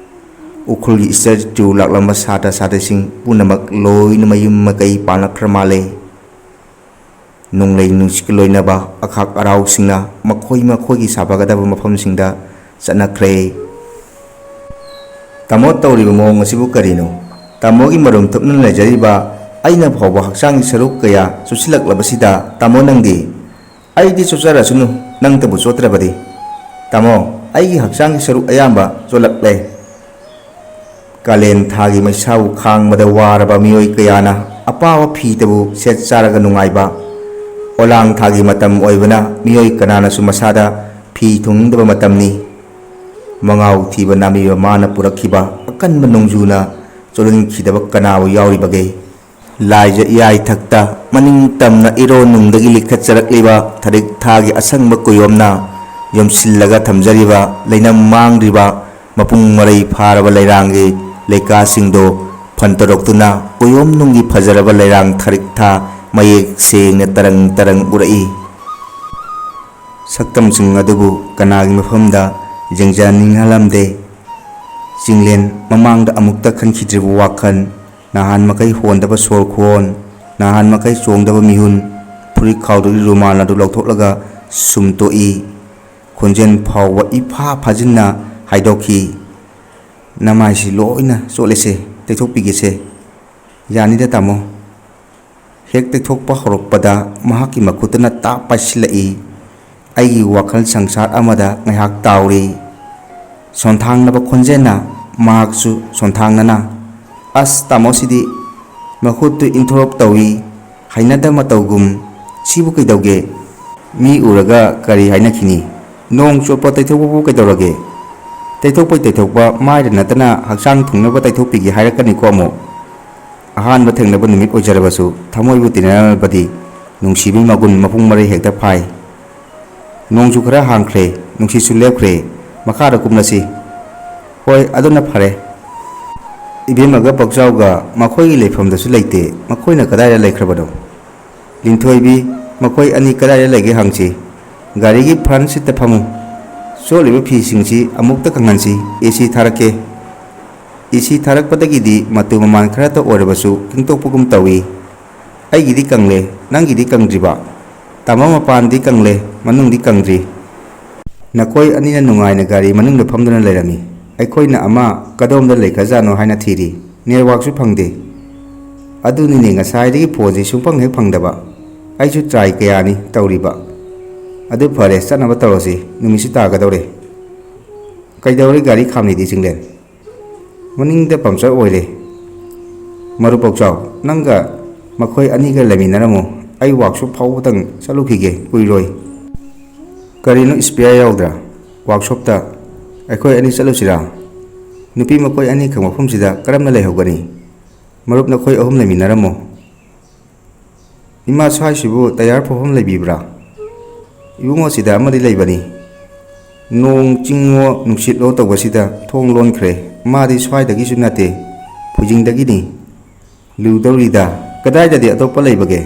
ꯎꯈ꯭ꯔꯨꯜꯒꯤ ꯏꯁꯇꯦꯠ ꯇꯨ ꯂꯥꯛꯂꯝꯕ ꯁꯥꯇ꯭ꯔ ꯁꯥꯇ꯭ꯔꯤꯁꯤꯡ ꯄꯨꯝꯅꯃꯛ ꯂꯣꯏꯅ ꯃꯌꯨꯝ ꯃꯀꯩ ꯄꯥꯟꯅꯈ꯭ꯔ ꯃꯥꯜꯂꯦ꯫ ꯅꯣꯡꯂꯩ ꯅꯨꯡꯁꯤꯠꯀ ꯂꯣꯏꯅꯕ ꯑꯈꯥꯛ ꯑꯔꯥꯎꯁꯤꯡꯅ ꯃꯈꯣꯏ ꯃꯈꯣꯏꯒꯤ ꯁꯥꯐꯒꯗꯕ ꯃꯐꯝꯁꯤꯡꯗ ꯆꯠꯅꯈ꯭ꯔꯦ꯫ ꯇꯥꯃꯣ, ꯇꯧꯔꯤꯕ ꯃꯑꯣꯡ ꯑꯁꯤꯕꯨ ꯀꯔꯤꯅꯣ? ꯇꯥꯃꯣꯒꯤ ꯃꯔꯨꯝ ꯊꯨꯞꯅ ꯂꯩꯖꯔꯤꯕ ꯑꯩꯅ ꯐꯥꯎꯕ ꯍꯛꯆꯥꯡꯒꯤ ꯁꯔꯨꯛ ꯀꯌꯥ ꯆꯨꯁꯤꯜꯂꯛꯂꯕꯁꯤꯗ, ꯇꯥꯃꯣ ꯅꯪꯗꯤ? ꯑꯩꯗꯤ ꯆꯣꯠꯆꯔꯁꯅꯨ, ꯅꯪꯇꯕꯨ ꯆꯣꯠꯇ꯭ꯔꯕꯗꯤ꯫ ꯇꯥꯃꯣ, ꯑꯩꯒꯤ ꯍꯛꯆꯥꯡꯒꯤ ꯁꯔꯨꯛ ꯑꯌꯥꯝꯕ ꯆꯣꯠꯂꯛꯂꯦ꯫ ꯀꯥꯂꯦꯟ ꯊꯥꯒꯤ ꯃꯩꯁꯥꯕꯨ ꯈꯥꯡꯕꯗ ꯋꯥꯔꯕ ꯃꯤꯑꯣꯏ ꯀꯌꯥꯅ ꯑꯄꯥꯕ ꯐꯤꯗꯕꯨ ꯁꯦꯠ ꯆꯥꯔꯒ ꯅꯨꯡꯉꯥꯏꯕ꯫ ꯑꯣꯂꯥꯡ ꯊꯥꯒꯤ ꯃꯇꯝ ꯑꯣꯏꯕꯅ ꯃꯤꯑꯣꯏ ꯀꯅꯥꯅꯁꯨ ꯃꯁꯥꯗ ꯐꯤ ꯊꯨꯡꯅꯤꯡꯗꯕ ꯃꯇꯝꯅꯤ꯫ ꯃꯉꯥꯎ ꯊꯤꯕ ꯅꯥꯃꯤꯕ ꯃꯥꯅ ꯄꯨꯔꯛꯈꯤꯕ ꯑꯀꯟꯕ ꯅꯣꯡꯖꯨꯅ ꯆꯣꯠꯍꯟꯈꯤꯗꯕ ꯀꯅꯥꯕꯨ ꯌꯥꯎꯔꯤꯕꯒꯦ? ꯂꯥꯏꯖ ꯏꯌꯥꯏꯊꯛꯇ ꯃꯅꯤꯡ ꯇꯝꯅ ꯏꯔꯣꯟꯅꯨꯡꯗꯒꯤ ꯂꯤꯈꯠꯆꯔꯛꯂꯤꯕ ꯊꯔꯤꯛ ꯊꯥꯒꯤ ꯑꯁꯪꯕ ꯀꯨꯌꯣꯝꯅ ꯌꯣꯝꯁꯤꯜꯂꯒ ꯊꯝꯖꯔꯤꯕ ꯂꯩꯅꯝ ꯃꯥꯡꯗ꯭ꯔꯤꯕ ꯃꯄꯨꯡ ꯃꯔꯩ ꯐꯥꯔꯕ ꯂꯩꯔꯥꯡꯒꯤ ꯂꯩꯀꯥꯁꯤꯡꯗꯣ ꯐꯟꯇꯣꯔꯛꯇꯨꯅ ꯀꯨꯌꯣꯝꯅꯨꯡꯒꯤ ꯐꯖꯔꯕ ꯂꯩꯔꯥꯡ ꯊꯔꯤꯛ ꯊꯥ ꯃꯌꯦꯛ ꯁꯦꯡꯅ ꯇꯔꯪ ꯇꯔꯪ ꯎꯔꯛꯏ꯫ ꯁꯛꯇꯝꯁꯤꯡ ꯑꯗꯨꯕꯨ ꯀꯅꯥꯒꯤ ꯃꯐꯝꯗ ꯌꯦꯡꯖꯅꯤꯡꯍꯜꯂꯝꯗꯦ꯫ ꯆꯤꯡꯂꯦꯟ ꯃꯃꯥꯡꯗ ꯑꯃꯨꯛꯇ ꯈꯟꯈꯤꯗ꯭ꯔꯤꯕ ꯋꯥꯈꯜ, ꯅꯍꯥꯟ ꯃꯈꯩ ꯍꯣꯟꯗꯕ ꯁꯣꯔ ꯈꯨꯍꯣꯟ, ꯅꯍꯥꯟ ꯃꯈꯩ ꯆꯣꯡꯗꯕ ꯃꯤꯍꯨꯟ, ꯐꯨꯔꯤꯠ ꯈꯥꯎꯗꯒꯤ ꯔꯨꯃꯥꯜ ꯑꯗꯨ ꯂꯧꯊꯣꯛꯂꯒ ꯁꯨꯝꯇꯣꯛꯏ꯫ ꯈꯣꯟꯖꯦꯜ ꯐꯥꯎꯕ ꯏꯐꯥ ꯐꯥꯖꯤꯟꯅ ꯍꯥꯏꯗꯣꯛꯈꯤ, "ꯅꯃꯥꯏꯁꯤ ꯂꯣꯏꯅ ꯆꯣꯠꯂꯦꯁꯦ, ꯇꯩꯊꯣꯛꯄꯤꯒꯦꯁꯦ꯫" "ꯌꯥꯅꯤꯗ ꯇꯥꯃꯣ꯫" ꯍꯦꯛ ꯇꯩꯊꯣꯛꯄ ꯍꯧꯔꯛꯄꯗ ꯃꯍꯥꯛꯀꯤ ꯃꯈꯨꯠꯇꯨꯅ ꯇꯥꯞ ꯄꯥꯏꯁꯤꯜꯂꯛꯏ꯫ ꯑꯩꯒꯤ ꯋꯥꯈꯜ ꯁꯪꯁꯥꯔ ꯑꯃꯗ ꯉꯥꯏꯍꯥꯛ ꯇꯥꯎꯔꯤ꯫ ꯁꯣꯟꯊꯥꯡꯅꯕ ꯈꯣꯟꯖꯦꯜꯅ ꯃꯍꯥꯛꯁꯨ ꯁꯣꯟꯊꯥꯡꯅꯅ, "ꯑꯁ, ꯇꯥꯃꯣꯁꯤꯗꯤ ꯃꯈꯨꯠꯇꯨ ꯏꯟꯊꯣꯔꯛ ꯇꯧꯏ, ꯍꯩꯅꯗꯕ ꯃꯇꯧꯒꯨꯝ꯫ "ꯁꯤꯕꯨ ꯀꯩꯗꯧꯒꯦ? ꯃꯤ ꯎꯔꯒ ꯀꯔꯤ ꯍꯥꯏꯅꯈꯤꯅꯤ? ꯅꯣꯡ ꯆꯣꯠꯄ ꯇꯩꯊꯣꯛꯄꯕꯨ ꯀꯩꯗꯧꯔꯒꯦ? ꯇꯩꯊꯣꯛꯄꯩ ꯇꯩꯊꯣꯛꯄ, ꯃꯥꯏꯗ ꯅꯠꯇꯅ ꯍꯛꯆꯥꯡ ꯊꯨꯡꯅꯕ ꯇꯩꯊꯣꯛꯄꯤꯒꯦ ꯍꯥꯏꯔꯛꯀꯅꯤꯀꯣ ꯑꯃꯨꯛ?" ꯑꯍꯥꯟꯕ ꯊꯦꯡꯅꯕ ꯅꯨꯃꯤꯠ ꯑꯣꯏꯖꯔꯕꯁꯨ ꯊꯃꯣꯏꯕꯨ ꯇꯤꯟꯅꯔꯕꯗꯤ ꯅꯨꯡꯁꯤꯕꯒꯤ ꯃꯒꯨꯟ ꯃꯄꯨꯡ ꯃꯔꯩ ꯍꯦꯛꯇ ꯐꯥꯏ꯫ ꯅꯣꯡꯁꯨ ꯈꯔ ꯍꯥꯡꯈ꯭ꯔꯦ, ꯅꯨꯡꯁꯤꯠꯁꯨ ꯂꯦꯞꯈ꯭ꯔꯦ, ꯃꯈꯥꯗ ꯀꯨꯝꯂꯁꯤ꯫ "ꯍꯣꯏ, ꯑꯗꯨꯅ ꯐꯔꯦ꯫" ꯏꯕꯦꯝꯃꯒ ꯄꯥꯎꯆꯥꯎꯒ ꯃꯈꯣꯏꯒꯤ ꯂꯩꯐꯝꯗꯁꯨ ꯂꯩꯇꯦ꯫ ꯃꯈꯣꯏꯅ ꯀꯗꯥꯏꯗ ꯂꯩꯈ꯭ꯔꯕꯅꯣ? "ꯂꯤꯟꯊꯣꯏꯕꯤ, ꯃꯈꯣꯏ ꯑꯅꯤ ꯀꯗꯥꯏꯗ ꯂꯩꯒꯦ ꯍꯪꯁꯤ꯫ ꯒꯥꯔꯤꯒꯤ ꯐ꯭ꯔꯟ ꯁꯤꯠꯇ ꯐꯝꯃꯨ꯫ ꯆꯣꯠꯂꯤꯕ ꯐꯤꯁꯤꯡꯁꯤ ꯑꯃꯨꯛꯇ ꯀꯪꯍꯟꯁꯤ꯫ ꯑꯦ ꯁꯤ ꯊꯥꯔꯛꯀꯦ꯫" ꯑꯦ ꯁꯤ ꯊꯥꯔꯛꯄꯗꯒꯤꯗꯤ ꯃꯇꯨ ꯃꯃꯥꯟ ꯈꯔꯇ ꯑꯣꯏꯔꯕꯁꯨ ꯈꯤꯡꯇꯣꯛꯄꯒꯨꯝ ꯇꯧꯏ꯫ "ꯑꯩꯒꯤꯗꯤ ꯀꯪꯂꯦ, ꯅꯪꯒꯤꯗꯤ ꯀꯪꯗ꯭ꯔꯤꯕ? ꯇꯥꯃꯣ ꯃꯄꯥꯟꯗꯤ ꯀꯪꯂꯦ, ꯃꯅꯨꯡꯗꯤ ꯀꯪꯗ꯭ꯔꯤ꯫" ꯅꯈꯣꯏ ꯑꯅꯤꯅ ꯅꯨꯡꯉꯥꯏꯅ ꯒꯥꯔꯤ ꯃꯅꯨꯡꯗ ꯐꯝꯗꯨꯅ ꯂꯩꯔꯝꯃꯤ꯫ ꯑꯩꯈꯣꯏꯅ ꯑꯃ ꯀꯗꯣꯝꯗ ꯂꯩꯈ꯭ꯔꯖꯥꯠꯅꯣ ꯍꯥꯏꯅ ꯊꯤꯔꯤ꯫ ꯅꯦꯠꯋꯥꯛꯁꯨ ꯐꯪꯗꯦ꯫ ꯑꯗꯨꯅꯤꯅꯦ, ꯉꯁꯥꯏꯗꯒꯤ ꯐꯣꯟꯁꯤ ꯁꯨꯡꯐꯪ ꯍꯦꯛ ꯐꯪꯗꯕ꯫ ꯑꯩꯁꯨ ꯇ꯭ꯔꯥꯏ ꯀꯌꯥꯅꯤ ꯇꯧꯔꯤꯕ꯫ ꯑꯗꯨ ꯐꯔꯦ, ꯆꯠꯅꯕ ꯇꯧꯔꯁꯤ, ꯅꯨꯃꯤꯠꯁꯨ ꯇꯥꯒꯗꯧꯔꯦ꯫ "ꯀꯩꯗꯧꯔꯦ ꯒꯥꯔꯤ ꯈꯥꯝꯂꯤꯗꯤ, ꯆꯤꯡꯂꯦꯟ?" "ꯃꯅꯤꯡꯗ ꯄꯝꯆꯔ ꯑꯣꯏꯔꯦ꯫" "ꯃꯔꯨꯞ ꯄꯥꯎꯆꯥꯎ, ꯅꯪꯒ ꯃꯈꯣꯏ ꯑꯅꯤꯒ ꯂꯩꯃꯤꯟꯅꯔꯝꯃꯣ꯫ ꯑꯩ ꯋꯥꯛꯁꯣꯞ ꯐꯥꯎꯕꯗꯪ ꯆꯠꯂꯨꯈꯤꯒꯦ, ꯀꯨꯏꯔꯣꯏ꯫" "ꯀꯔꯤꯅꯣ, ꯏꯁꯄꯤꯌꯥꯔ ꯌꯥꯎꯗ꯭ꯔꯥ ꯋꯥꯛꯁꯣꯞꯇ? ꯑꯩꯈꯣꯏ ꯑꯅꯤ ꯆꯠꯂꯨꯁꯤꯔꯥ? ꯅꯨꯄꯤ ꯃꯈꯣꯏ ꯑꯅꯤꯈꯛ ꯃꯐꯝꯁꯤꯗ ꯀꯔꯝꯅ ꯂꯩꯍꯧꯒꯅꯤ? ꯃꯔꯨꯞ ꯅꯈꯣꯏ ꯑꯍꯨꯝ ꯂꯩꯃꯤꯟꯅꯔꯝꯃꯣ꯫" "ꯏꯃꯥ, ꯁ꯭ꯋꯥꯏꯁꯤꯕꯨ ꯇꯌꯥꯔ ꯐꯧꯐꯝ ꯂꯩꯕꯤꯕ꯭ꯔꯥ?" "ꯏꯕꯨꯡꯉꯣ, ꯁꯤꯗ ꯑꯃꯗꯤ ꯂꯩꯕꯅꯤ꯫ ꯅꯣꯡ ꯆꯤꯡꯉꯣ ꯅꯨꯡꯁꯤꯠꯂꯣ ꯇꯧꯕꯁꯤꯗ ꯊꯣꯡ ꯂꯣꯟꯈ꯭ꯔꯦ꯫ ꯃꯥꯗꯤ ꯁ꯭ꯋꯥꯏꯗꯒꯤꯁꯨ ꯅꯠꯇꯦ, ꯐꯨꯖꯤꯡꯗꯒꯤꯅꯤ꯫ ꯂꯨꯗꯧꯔꯤꯗ, ꯀꯗꯥꯏꯗꯗꯤ ꯑꯇꯣꯞꯄ ꯂꯩꯕꯒꯦ?"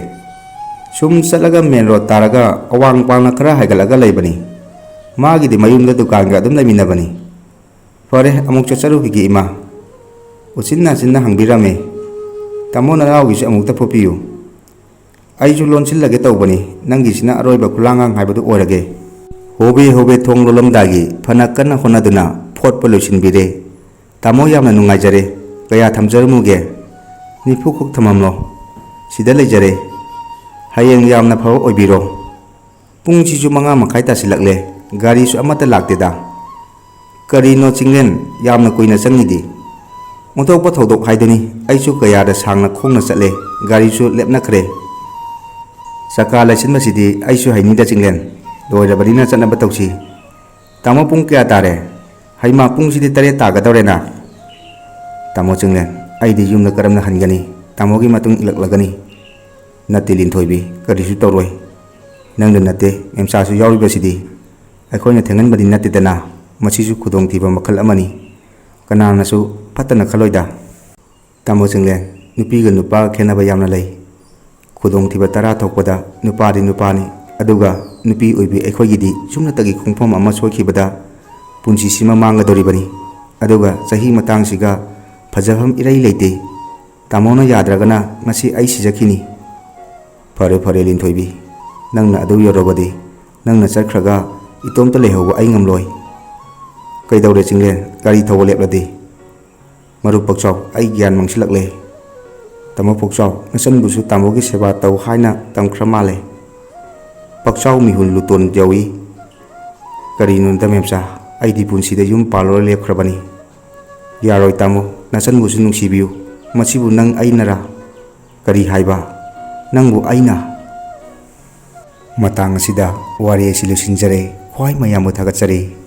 "ꯁꯨꯝ ꯆꯠꯂꯒ ꯃꯦꯟ ꯔꯣꯗ ꯇꯥꯔꯒ ꯑꯋꯥꯡ ꯄꯥꯡꯅ ꯈꯔ ꯍꯥꯏꯒꯠꯂꯒ ꯂꯩꯕꯅꯤ꯫ ꯃꯥꯒꯤꯗꯤ ꯃꯌꯨꯝꯗ ꯗꯨꯀꯥꯟꯒ ꯑꯗꯨꯝ ꯂꯩꯃꯤꯟꯅꯕꯅꯤ꯫" "ꯐꯔꯦ, ꯑꯃꯨꯛ ꯆꯠꯆꯔꯨꯈꯤꯒꯦ ꯏꯃꯥ꯫" ꯎꯆꯤꯟ ꯅꯥꯆꯤꯟꯅ ꯍꯪꯕꯤꯔꯝꯃꯤ꯫ "ꯇꯥꯃꯣ ꯅꯅꯥꯎꯒꯤꯁꯨ ꯑꯃꯨꯛꯇ ꯐꯨꯠꯄꯤꯌꯨ꯫ ꯑꯩꯁꯨ ꯂꯣꯟꯁꯤꯜꯂꯒꯦ ꯇꯧꯕꯅꯤ, ꯅꯪꯒꯤꯁꯤꯅ ꯑꯔꯣꯏꯕ ꯈꯨꯂꯥꯡꯒꯥꯡ ꯍꯥꯏꯕꯗꯨ ꯑꯣꯏꯔꯒꯦ꯫" ꯍꯣꯕꯦ ꯍꯣꯕꯦ ꯊꯣꯡ ꯂꯣꯜꯂꯝꯗꯥꯏꯒꯤ ꯐꯅ ꯀꯟꯅ ꯍꯣꯠꯅꯗꯨꯅ ꯐꯣꯠꯄ ꯂꯣꯏꯁꯤꯟꯕꯤꯔꯦ꯫ "ꯇꯥꯃꯣ, ꯌꯥꯝꯅ ꯅꯨꯡꯉꯥꯏꯖꯔꯦ꯫ ꯀꯌꯥ ꯊꯝꯖꯔꯝꯃꯨꯒꯦ?" "ꯅꯤꯐꯨ ꯈꯛ ꯊꯝꯃꯝꯂꯣ꯫ ꯁꯤꯗ ꯂꯩꯖꯔꯦ꯫ ꯍꯌꯦꯡ ꯌꯥꯝꯅ ꯐꯕ ꯑꯣꯏꯕꯤꯔꯣ꯫" ꯄꯨꯡꯁꯤꯁꯨ ꯃꯉꯥ ꯃꯈꯥꯏ ꯇꯥꯁꯤꯜꯂꯛꯂꯦ, ꯒꯥꯔꯤꯁꯨ ꯑꯃꯠꯇ ꯂꯥꯛꯇꯦꯗ꯫ "ꯀꯔꯤꯅꯣ ꯆꯤꯡꯂꯦꯟ, ꯌꯥꯝꯅ ꯀꯨꯏꯅ ꯆꯪꯉꯤꯗꯤ?" ꯑꯣꯟꯊꯣꯛꯄ ꯊꯧꯗꯣꯛ ꯍꯥꯏꯗꯨꯅꯤ꯫ ꯑꯩꯁꯨ ꯀꯌꯥꯗ ꯁꯥꯡꯅ ꯈꯣꯡꯅ ꯆꯠꯂꯦ꯫ ꯒꯥꯔꯤꯁꯨ ꯂꯦꯞꯅꯈ꯭ꯔꯦ꯫ ꯆꯀꯥ ꯂꯩꯁꯤꯟꯕꯁꯤꯗꯤ ꯑꯩꯁꯨ ꯍꯩꯅꯤꯗ ꯆꯤꯡꯂꯦꯟ꯫ ꯂꯣꯏꯔꯕꯅꯤꯅ ꯆꯠꯅꯕ ꯇꯧꯁꯤ꯫ ꯇꯥꯃꯣ, ꯄꯨꯡ ꯀꯌꯥ ꯇꯥꯔꯦ? ꯍꯩꯃꯥ, ꯄꯨꯡꯁꯤꯗꯤ ꯇꯔꯦꯠ ꯇꯥꯒꯗꯧꯔꯦꯅ꯫ ꯇꯥꯃꯣ ꯆꯤꯡꯂꯦꯟ, ꯑꯩꯗꯤ ꯌꯨꯝꯗ ꯀꯔꯝꯅ ꯍꯟꯒꯅꯤ? ꯇꯥꯃꯣꯒꯤ ꯃꯇꯨꯡ ꯏꯜꯂꯛꯂꯒꯅꯤ꯫ ꯅꯠꯇꯦ ꯂꯤꯟꯊꯣꯏꯕꯤ, ꯀꯔꯤꯁꯨ ꯇꯧꯔꯣꯏ꯫ ꯅꯪꯗ ꯅꯠꯇꯦ, ꯃꯦꯝꯆꯥꯁꯨ ꯌꯥꯎꯔꯤꯕꯁꯤꯗꯤ꯫ ꯑꯩꯈꯣꯏꯅ ꯊꯦꯡꯍꯟꯕꯗꯤ ꯅꯠꯇꯦꯗꯅ꯫ ꯃꯁꯤꯁꯨ ꯈꯨꯗꯣꯡꯊꯤꯕ ꯃꯈꯜ ꯑꯃꯅꯤ꯫ ꯀꯅꯥꯅꯁꯨ ꯐꯠꯇꯅ ꯈꯜꯂꯣꯏꯗ꯫ ꯇꯥꯃꯣ ꯆꯤꯡꯂꯦꯟ, ꯅꯨꯄꯤꯒ ꯅꯨꯄꯥꯒ ꯈꯦꯠꯅꯕ ꯌꯥꯝꯅ ꯂꯩ꯫ ꯈꯨꯗꯣꯡꯊꯤꯕ ꯇꯔꯥ ꯊꯣꯛꯄꯗ ꯅꯨꯄꯥꯗꯤ ꯅꯨꯄꯥꯅꯤ, ꯑꯗꯨꯒ ꯅꯨꯄꯤ ꯑꯣꯏꯕꯤ ꯑꯩꯈꯣꯏꯒꯤꯗꯤ ꯁꯨꯞꯅꯇꯒꯤ ꯈꯣꯡꯐꯝ ꯑꯃ ꯁꯣꯏꯈꯤꯕꯗ ꯄꯨꯟꯁꯤꯁꯤꯃ ꯃꯥꯡꯒꯗꯧꯔꯤꯕꯅꯤ꯫ ꯑꯗꯨꯒ ꯆꯍꯤ ꯃꯇꯥꯡꯁꯤꯒ ꯐꯖꯐꯝ ꯏꯔꯩ ꯂꯩꯇꯦ꯫ ꯇꯥꯃꯣꯅ ꯌꯥꯗ꯭ꯔꯒꯅ ꯉꯁꯤ ꯑꯩ ꯁꯤꯖꯈꯤꯅꯤ꯫ ꯐꯔꯦ, ꯐꯔꯦ ꯂꯤꯟꯊꯣꯏꯕꯤ, ꯅꯪꯅ ꯑꯗꯨ ꯌꯧꯔꯕꯗꯤ ꯅꯪꯅ ꯆꯠꯈ꯭ꯔꯒ ꯏꯇꯣꯝꯇ ꯂꯩꯍꯧꯕ ꯑꯩ ꯉꯝꯂꯣꯏ꯫ ꯀꯩꯗꯧꯔꯦ ꯆꯤꯡꯂꯦꯟ, ꯒꯥꯔꯤ ꯊꯧꯕ ꯂꯦꯞꯂꯗꯤ? ꯃꯔꯨꯞ ꯄꯥꯛꯆꯥꯎ, ꯑꯩ ꯒ꯭ꯌꯥꯟ ꯃꯥꯡꯁꯤꯜꯂꯛꯂꯦ꯫ ꯇꯥꯃꯣ ꯄꯥꯛꯆꯥꯎ, ꯅꯆꯟꯕꯨꯁꯨ ꯇꯥꯃꯣꯒꯤ ꯁꯦꯕꯥ ꯇꯧ ꯍꯥꯏꯅ ꯇꯝꯈ꯭ꯔ ꯃꯥꯜꯂꯦ꯫ ꯄꯥꯛꯆꯥꯎ ꯃꯤꯍꯨꯟ ꯂꯨꯇꯣꯟ ꯌꯧꯏ꯫ ꯀꯔꯤꯅꯣꯗ ꯃꯦꯝꯆꯥ, ꯑꯩꯗꯤ ꯄꯨꯟꯁꯤꯗ ꯌꯨꯝ ꯄꯥꯜꯂꯔꯣꯏ ꯂꯦꯞꯈ꯭ꯔꯕꯅꯤ꯫ ꯌꯥꯔꯣꯏ ꯇꯥꯃꯣ, ꯅꯆꯟꯕꯨꯁꯨ ꯅꯨꯡꯁꯤꯕꯤꯌꯨ꯫ ꯃꯁꯤꯕꯨ ꯅꯪ ꯑꯩꯅꯔꯥ? ꯀꯔꯤ ꯍꯥꯏꯕ? ꯅꯪꯕꯨ ꯑꯩꯅ? ꯃꯇꯥꯡ ꯑꯁꯤꯗ ꯋꯥꯔꯤ ꯑꯁꯤ ꯂꯣꯏꯁꯤꯟꯖꯔꯦ꯫ ꯈ꯭ꯋꯥꯏ ꯃꯌꯥꯝꯕꯨ ꯊꯥꯒꯠꯆꯔꯤ꯫